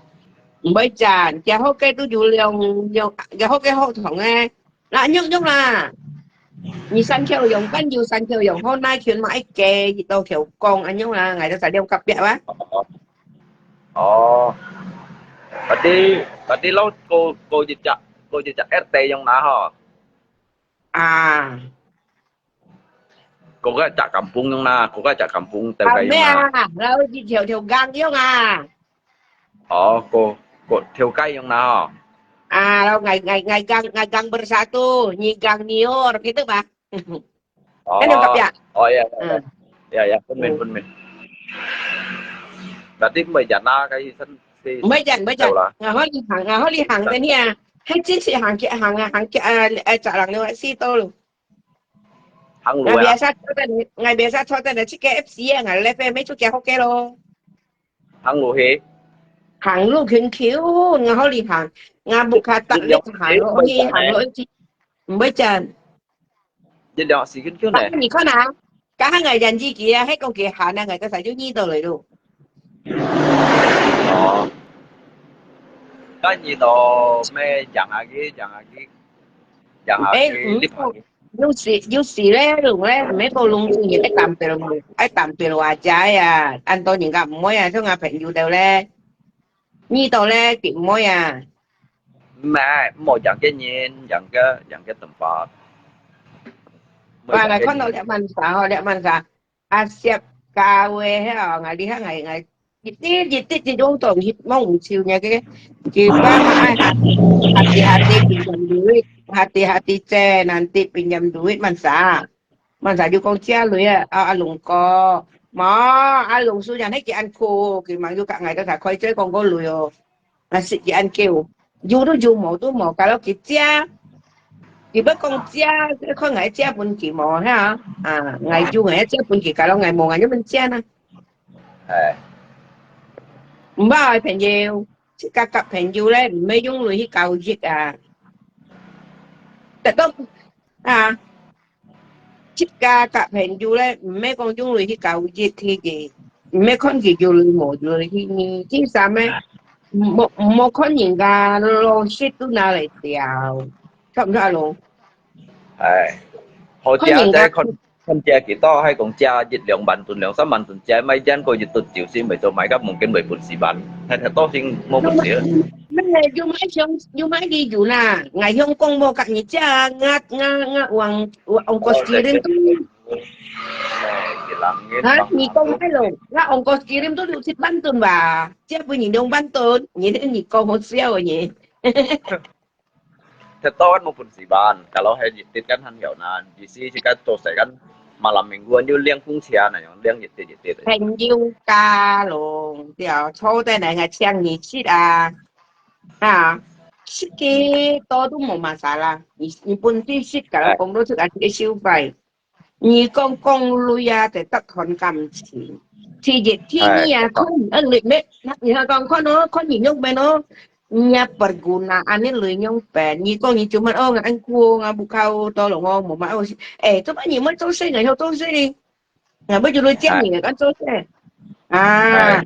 毋會遠，佢學个都有兩，兩，佢學个學堂誒。那，用，用啦。你三條用，跟有三條用，好，那群嘛，一个，一到條講，恁樣啦，𠊎就在兩隔壁啊。哦。哦。Berarti，berarti老過，過一隻，過一隻R T用啦吼。啊。 過該隻kampung用啦，過該隻kampung，條街用啦。啊，無啊，然後一條條gang用啊。哦，過，過條街用啦吼。啊，然後𠊎，𠊎，𠊎gang，𠊎gang bersatu，你gang Nior，gitu吧？哦，該兩隔壁。哦，ya，ya，ya，嗯。Ya，ya，分明，嗯。分明。Berarti毋會遠啦，該醫生係，毋會遠，毋會遠。到啦。𠊎可以行，𠊎可以行等下。還真係行去，行啊，行去，啊，呃，十零兩四到咯。 行路啊。𠊎biasa坐等，𠊎biasa坐等，去K F C啊，𠊎left咩出家好个咯。行路去？行路近近，𠊎好哩行，𠊎buka tak你行路去，行路去，毋會遠。一兩時間近呢。你看啊，剛剛𠊎眼睛佢啊，還講佢行啊，𠊎个就遇到了咯。哦。該你到咩？養下佢，養下佢。 Yang habis, eh, di pagi. 有時，有時咧，龍咧，毋係講龍中意，愛單邊，愛單邊話齋啊，恁多人家毋會啊，像𠊎朋友兜咧，呢度咧，佢毋會啊。毋係，無養个人，養个，養个tempat。哇，𠊎看到這滿山吼，這滿山。 阿叔教个，係哦，𠊎這下𠊎，𠊎一滴一滴一種種去望樹呢个，佢爸媽愛下，下地下地pinjam duit，下地下地借，nanti pinjam duit滿啥，滿啥就講借鐳啊，啊，阿龍哥，無，阿龍叔人係佢恁苦，佢嘛有甲𠊎个才開嘴講過鐳哦。 啊，實際恁久，有都有，無都無，kalau佢借，佢要講借，看𠊎借分佢無，哈？啊，𠊎有𠊎借分佢，kalau𠊎無，𠊎就毋借啦。哎。毋好个朋友，自家甲朋友咧，毋係用鐳去交易啊。得到啊， 自家甲朋友咧，毋係講用鐳去交易去个，毋係看佢有鐳無鐳去呢。第三个，莫，莫看人家老實都拿來釣，著毋著啊龍？哎，好食看人家，再看，看食幾多，還講食一兩萬噸、兩三萬噸，食買煙過一噸酒先，為做買甲目前為本四萬，還係多先無本事啊。 咩？有買香，有買理由啦。𠊎香港無甲你借啊，𠊎，𠊎，𠊎往，往ongkos kirim都，啊，你講係咯，𠊎ongkos kirim都六七萬噸吧，借分你兩萬噸，你，你講好笑个你。忒多無本事辦，kalau係一滴kan還曉啦，意思係个做事kan malam mingguan又領風車那樣，領一滴一滴个。朋友家咯，對，坐在那个請你食啊。 啊，食幾多都無masalah。你，你本身食，kalau講到食啊，這个消費，你講講鐳啊，就得看感情。第一，第二啊，哎，看你个鐳咩，你看講看哦，看你用咩哦，你也berguna，恁呢鐳用咩？你講你做麼哦，恁苦哦，𠊎無靠到咯，我無買哦。哎，做麼你莫做事，𠊎要做事呢？ 𠊎要就來接你，哎。敢做事？啊，哎。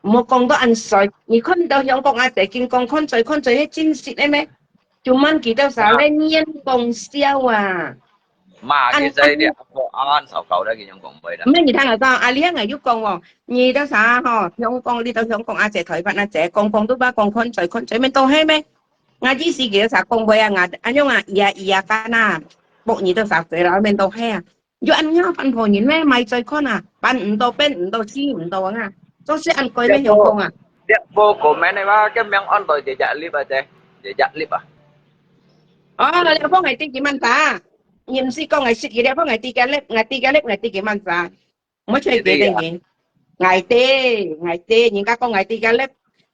毋好講到恁衰。你看到香港阿姐緊講看衰看衰，係真實个咩？做麼佢兜儕咧演講笑啊？嘛，其實你阿婆阿安少搞得佢樣講話啦。毋係你聽我講，阿亮啊又講哦，你兜儕吼，香港你兜香港阿姐、台灣阿姐，講講都把講看衰看衰，面都係咩？我意思佢兜儕講話啊，我恁樣啊，咿呀咿呀幹啊，博你兜儕嘴啦，面都係啊。 有恁樣番婆人咩？買嘴看啊，搬毋到，搬毋到，試毋到啊！做事恁鬼咩香港啊？這無comment个話，叫名安到姐姐粒啊，姐姐粒啊。哦，這方係知幾萬咋？你毋係講係識佢，這方係知个粒，係知个粒，係知幾萬咋？毋好出去等佢。 𠊎知，𠊎知，人家講𠊎知个粒，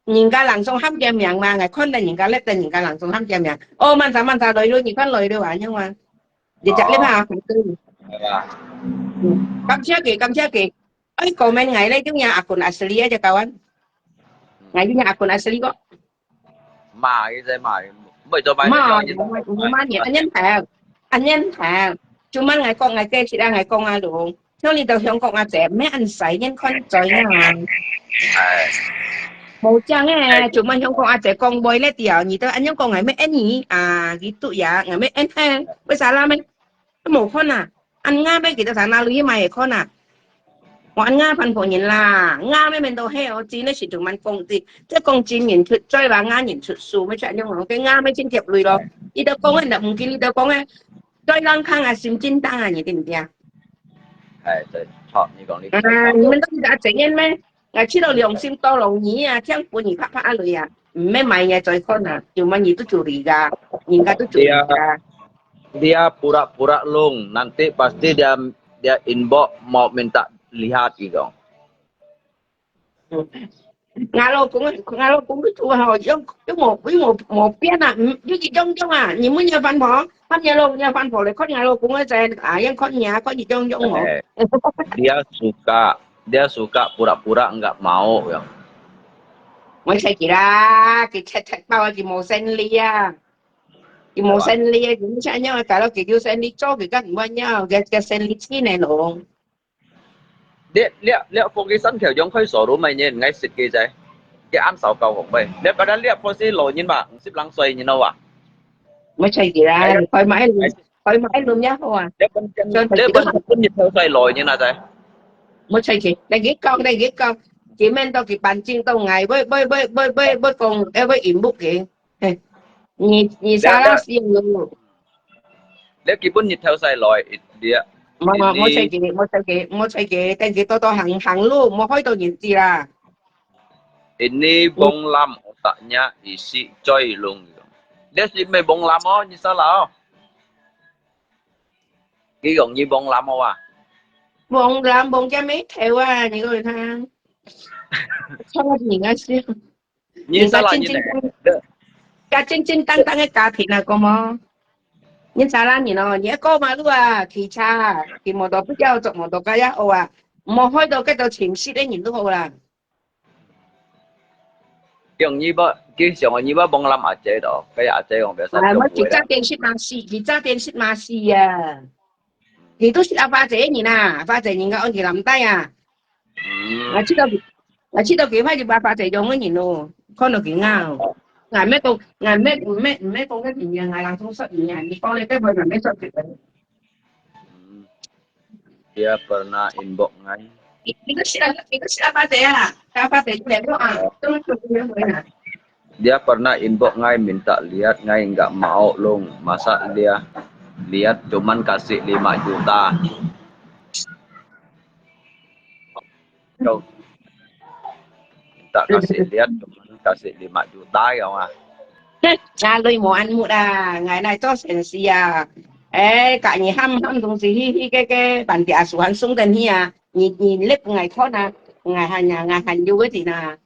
人家人送喊佢名嘛，𠊎看到人家粒，等人家人送喊佢名。哦，慢啥慢啥來了，你看來了啊，樣啊，你隻粒啊，反正。係吧？感謝佢，感謝佢。哎，comment𠊎咧，中意阿坤阿斯利啊，隻kawan。𠊎中意阿坤阿斯利个。 罵一直罵，每周骂骂，骂你，恁樣聽，恁樣聽，做麼个講𠊎解釋啊，𠊎講啊咯，像你到香港阿姐，毋係恁使人看嘴啊。哎，無講誒，做麼香港阿姐講話咧掉，你都恁樣講𠊎咩？N你啊，你對呀，𠊎咩？N，為啥啦咩？都無看啊。 恁啱咩？佢兜儕拿鐳去買个看啊！我恁啱番婆人啦，啱咩面都係哦，真个是同蠻講的，這講真人出嘴啦，啱人出手，咩出用哦，該啱咩真貼鐳咯。你兜講个，你毋見你兜講个，嘴浪康啊，心真重啊，你知毋知啊？哎，對，好，你講你。啊，你們都是阿姐人咩？ 𠊎試到良心多容易啊，聽分你拍拍啊鐳啊，毋免買嘢再看啊，有麼你都做你个，人家都做你个。 Dia pura-pura lung, nanti pasti dia dia inbox mau minta lihat gitu.𠊎老公，𠊎老公佢做吼，用用無用無無變啊，嗯，有一種種啊，你問你番婆，喊你老你番婆來看𠊎老公个仔，啊，用看你啊，看一種種哦。 Eh, dia suka, dia suka pura-pura enggak mau ya. 我使佢啦，佢赤赤包啊，佢無生理啊，佢無生理啊，佢毋想要，搞到佢有生理做，佢更毋會要，佢佢生理錢个咯。 你你你福建山橋用開所路咩人，𠊎識佢仔，佢恁少交往咩？你覺得你福建老人嘛，五十零歲人咯哇？我使佢啦，開買路，開買路也好啊。你本你本本日頭晒來人啊仔。 無出去，你佢講，你佢講，佢面到佢搬進到𠊎，會會會會會會講，會會引目佢。嘿，你你啥啦死路？你基本日頭晒來，你啊。無無無出去，無出去，無出去，等佢多多行行路，莫害到人知啦。 Ini bông lam otaknya isi coy lung. Dia si may bông lam oh, ni salah oh. Cái gọng như bông lam oh à? Bông lam bông cho mấy theo à, những người tha. Sao mà nhìn ngay xíu. Như sao là như này. 个正正当当个家庭啊，讲么？你查啦你咯，你过马路啊，骑车，骑摩托不要坐摩托，个要学啊，莫害到个到情绪的人都好啦。 Yang nyi ba, ki siang nyi ba bông lam aje đó, cái aje yang biasa. Ah, mo kita tensit masi, kita tensit masi ya. Itu sila apa aje ni na, apa aje ni ka on kilam tay ah. Hmm. Nga chito, nga chito ki pa di ba apa aje yong ni no, kono ki nga. Nga me ko, nga me me me ko nga ni nga lang sung sa ni ni ko le te ba nga me sa. Dia pernah inbox ngai. Itu sila, itu sila apa aje ya? Apa aje ni mo ah? Tung tung ni mo na. Dia pernah inbox ngai minta lihat ngai nggak mau long. Masa dia lihat cuman kasih lima juta. Kau minta kasih lihat cuman kasih lima juta ya mah. Nga lui mo an mut ah, ngai nai to sen si ah. Eh, ka ni ham ham dong si hi hi ke ke, ban ti asuhan sung den hi ah. Ni ni lep ngai thon ah, ngai han ya, ngai han yu ti na.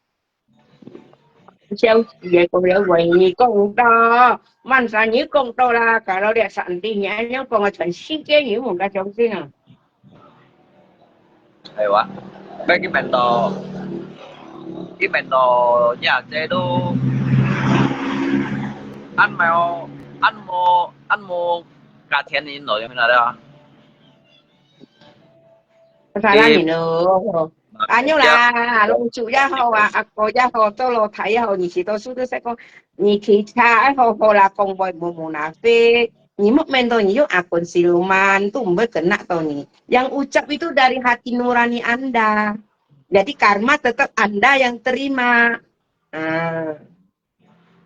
消息个讲了话，你讲到，慢啥你讲到啦，搞到这三地，你还要讲啊，全世界你问个相信啊。 Hay quá. Cái cái mình đó, cái mình đó nhà chế đó ăn mèo, ăn mô, ăn mô cả thiên nhiên nổi như thế nào đó. 啥啦你咯？恁樣啦，老師也好啊，阿哥也好，做老弟也好，你是讀書都識講，你騎車愛好好啦，講話無無那些，你莫面對你用akun siluman，都毋會kena到你。Yang ucap itu dari hati nurani Anda. Jadi karma tetap Anda yang terima. Ah.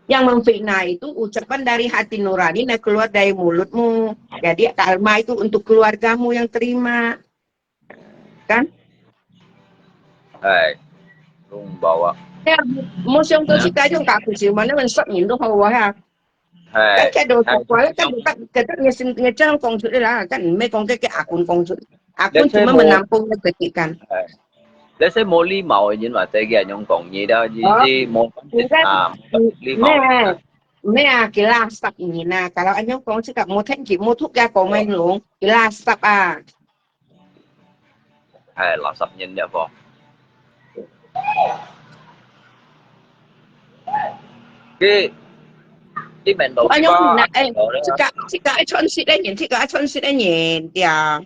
Yang memfitnah itu ucapan dari hati nurani yang keluar dari mulutmu. Jadi karma itu untuk keluargamu yang terima. Kan? Hai, lung bawa. Ya, mo siyang to si tayo ka kusi mana man sa nindo hawa ha. Hai. Kaya do sa kwala kan do tak kaya niya sin niya chang kong su la kan may kong kaya akun kong su. Akun cuma menampung na ketikan. Hai. Let's say 無禮貌个人或者佢係用講嘢啦，意思無啊，無禮貌。咩啊，佢垃圾人啊！Kalau 恁樣講，即個無聽見，無讀佢講咩用，佢垃圾啊！係垃圾人了啵？佢，佢面到恁樣人啊，誒，即個即個愛穿色个人，即個愛穿色个人，對啊。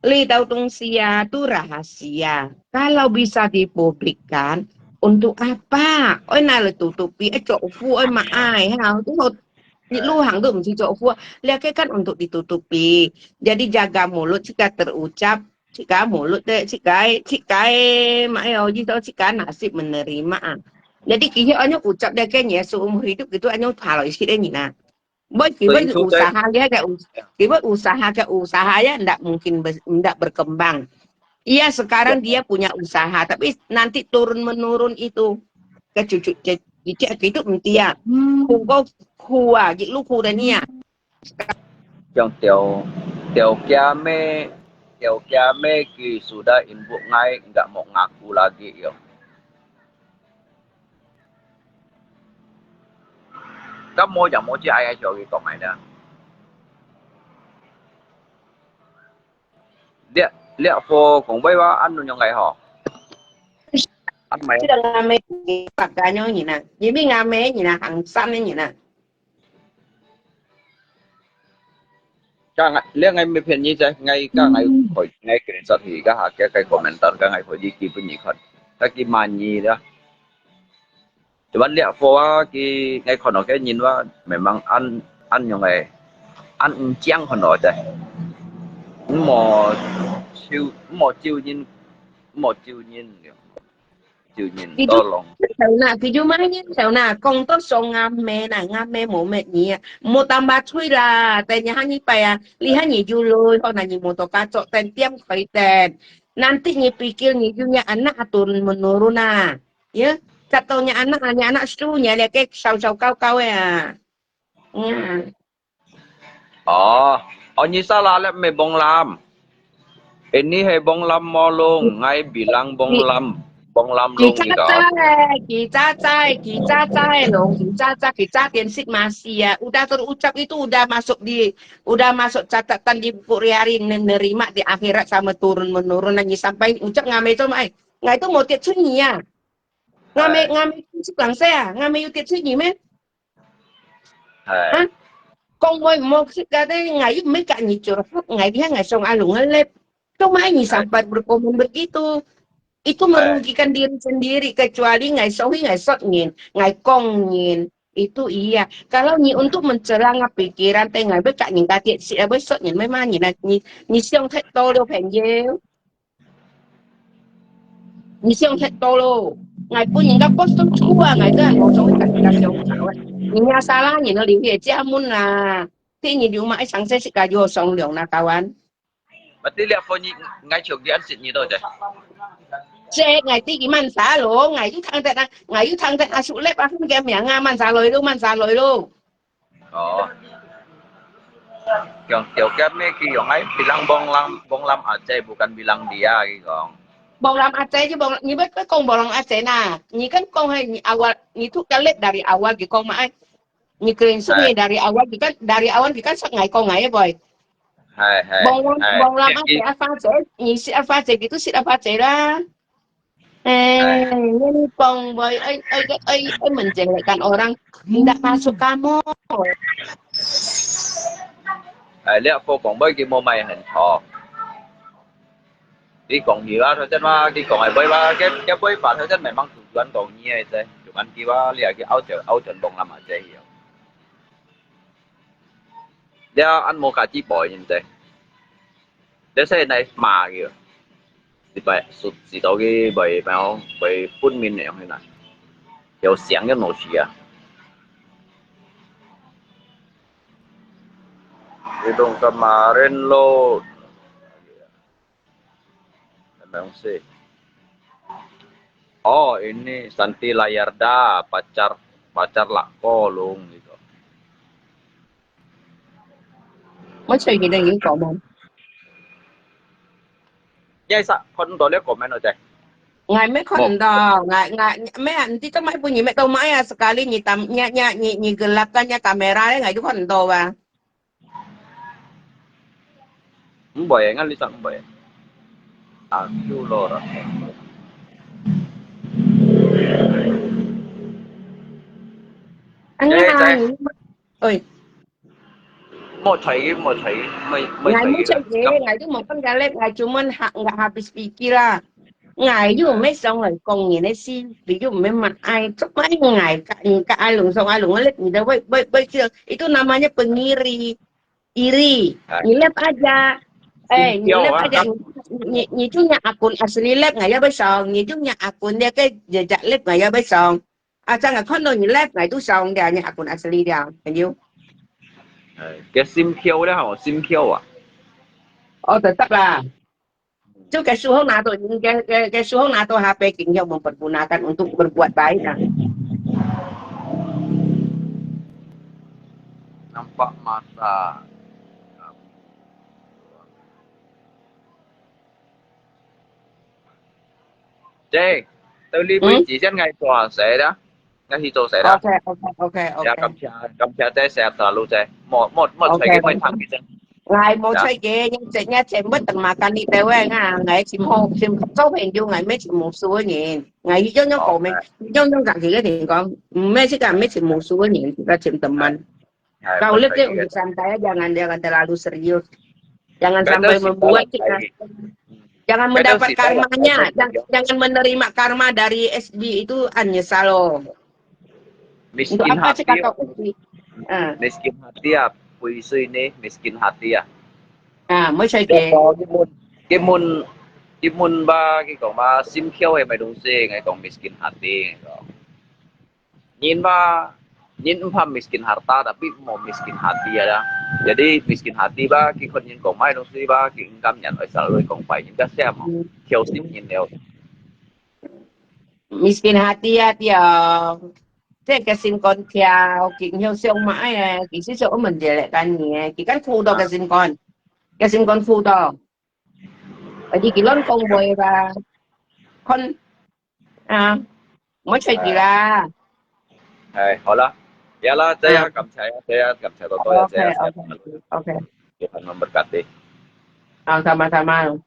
Litau tungsia tu rahasia. Kalau bisa dipublikkan, untuk apa? Oi, na le tutupi, eh, cok fu, oi, maai, ha, tu ho, ni lu hang tu mesti cok fu. Lihat ke kan untuk ditutupi. Jadi jaga mulut, jika terucap, jika mulut deh, jika, jika, maai, oh, jika, jika nasib menerima. Jadi kihia anyo ucap deh ke seumur hidup gitu anyo palo isi deh nina. Buat, buat usaha dia ke, buat usaha ke usaha ya ndak mungkin ndak berkembang. Iya sekarang dia punya usaha, tapi nanti turun menurun itu ke cucu cicit itu mesti ya. Kungko kua, jik lu ku dan iya. Yang teo teo kia me teo kia me ki sudah imbuk ngai nggak mau ngaku lagi yo. 咁我又冇知，哎呀，做佢講埋啦。這這課講話話，安樣个吼？安埋。這個阿妹，白家娘人啊，因為阿妹人啊，行山个人啊。 Ka ngai, lia ngai mi phen ni zai, ngai ka ngai koi, ngai kren sat hi ka ha kia kai komentar ka ngai koi yi ki pun ni khon. Ka ki man ni lia. Cuman lia fo a ki ngai khon ok nyin wa, memang an, an yong ai, an jiang khon ok zai. Mo chiu, mo chiu nyin, mo chiu nyin. 就認到咯。頭那，佢就買認頭那，講到上阿妹那，阿妹無乜你啊，無tambah吹啦，等你下一擺啊，你下你就來，可能你無到家做，等店開店，nanti你pikir你就nya anak turun menurun ah, ya, kata nya anak, nya anak sudah nya dia ke sau-sau kau-kau ya, ya. Oh, oh, nyi salah lep me bông lam. Ini he bông lam mo lung, ngai bilang bông lam, bông lam lung ni ka. Kicaca, kicaca, kicaca lung, kicaca, kicaca 電視 masih ya. Udah terucap itu udah masuk di, udah masuk catatan di buku riari nerima di akhirat sama turun menurun nyi sampai ucap ngamai tu mai. Ngai tu mau tiap sunyi ya. Ngamai, ngamai tu bangsa ya, ngamai yu tiap sunyi meh. 哈，講話毋好識个咧，𠊎又毋係甲你做，𠊎聽𠊎上阿龍个咧，做麼你sampai berkomen begitu? Itu merugikan diri sendiri, kecuali𠊎所以𠊎說人，𠊎講人，itu iya. Kalau你untuk mencerahkan pikiran，對𠊎要甲人家跌死，要說人，要罵人啊，你你想太多了，朋友。 你想忒多咯。𠊎分人家post出啊，𠊎真係無想去同人家相吵啊。人家salah，人家留下家門啊。第二，你嘛愛常常識个，有商量啦，kawan。 Berarti lihat pun ngai chok di ansit ni tu je. Cek，𠊎知佢慢salah咯，𠊎又聽得啊，𠊎又聽得啊，sulit啊，佢个名啊，慢salah咯，慢salah咯。 哦。Yang Tioga me ki yong ai bilang bông lam, bông lam Aceh bukan bilang dia ki kong. Bông lam Aceh chứ bông, 你要講 bông lam Aceh nah. 你跟講係你 awal, 你 tu kalit dari awal ki kong mai. 你 kering sungai dari awal ki kan, dari awal ki kan sok ngai kong ngai boy. Hai hai. Bông lam, bông lam Aceh apa Aceh? 你識 apa Aceh gitu, 識 apa Aceh lah. 哎，你講話，哎哎哎哎，問這個orang，你tak masuk kamu。哎，你阿哥講話佢無賣很好。佢講佢啊，頭先嘛，佢講个話嘛，佢，佢話嘛，頭先memang tujuan講你个啫，就恁佢話，你係去拗轉，拗轉講啦嘛，這樣。你啊，恁無價值背人啫，這係來罵佢，一擺，是，是到佢會，會，會分明樣去啦，有想个東西啊。Hidung kemarin lo. Memang sih. Oh, ini Santi layar dah, pacar, pacar lak kolong gitu. 我最近都已經講啦。你係看到你comment咯，姐？𠊎乜看毋到，𠊎，𠊎，乜啊，毋知做麼个分你乜到麼个啊，sekali你tam，你，你，你，你gelapkan你kamera咧，𠊎都看毋到啊。 毋會，𠊎呢隻毋會。啊，就咯啦。哎呀，哎，你，喂，莫睬佢，莫睬佢，莫，莫睬佢啦。𠊎無睬佢，𠊎都無放假咧，𠊎專門學，𠊎habis pikir啦。 𠊎又毋係想來講人个是非，又毋係麼个，做麼个𠊎，𠊎，𠊎愛弄，想愛弄，你的會，會，會這樣，itu namanya pengiri, iri. 哎，你left aja，哎，你left aja，你，你，你就若akun asli left，𠊎也會想，你就若akun dia个，jejak left，𠊎也會想。啊，正个看到你left，𠊎都想，dia，你akun asli dia，朋友。哎，佢心跳了吼，心跳啊。哦，tetap啦。 就該時候拿到，該，該，該時候拿到H P，今天我們pergunakan untuk berbuat baik啊。Nampak mata. 姐，到這位之前，𠊎做事啦，𠊎去做事啦。OK，OK，OK，OK。Ya，感謝，感謝姐，sehat selalu姐。莫，莫，莫，OK，OK。莫聽佢先。𠊎無睬佢，你全，你全部等makan你兜个，𠊎，𠊎全好，全做朋友，𠊎乜全無事个人。𠊎一樣樣講咩，一樣樣講佢个人講，毋係，這個乜全無事个人，佢全teman。 Kau lihat dia untuk santai aja, jangan, jangan terlalu serius. Jangan sampai membuat kita, jangan mendapat karmanya, jangan, jangan menerima karma dari S B itu, ah, nyesal loh. Untuk apa sih kata S B? Ah. Miskin hati ya, puisi ini miskin hati ya. Ah, 無錯个。佢問，佢問，佢問吧，佢講吧，心跳係麼東西？𠊎講miskin hati，𠊎講。 人吧，人毋怕miskin harta，tapi無miskin hati啊。Jadi miskin hati吧，佢看人講麼个東西吧，佢毋甘願愛selalu講壞，人家寫嘛，挑心人了。Miskin hati啊，對。這个心肝跳，佢曉想麼个，其實就我們這个干呢，佢敢苦到个心肝，个心肝苦到。 Jadi佢亂講話吧，看，啊，莫睬佢啦。哎，好啦，ya啦，這樣感謝，這樣感謝多多，這樣，OK，OK，OK。Tuhan memberkati。好，sama-sama。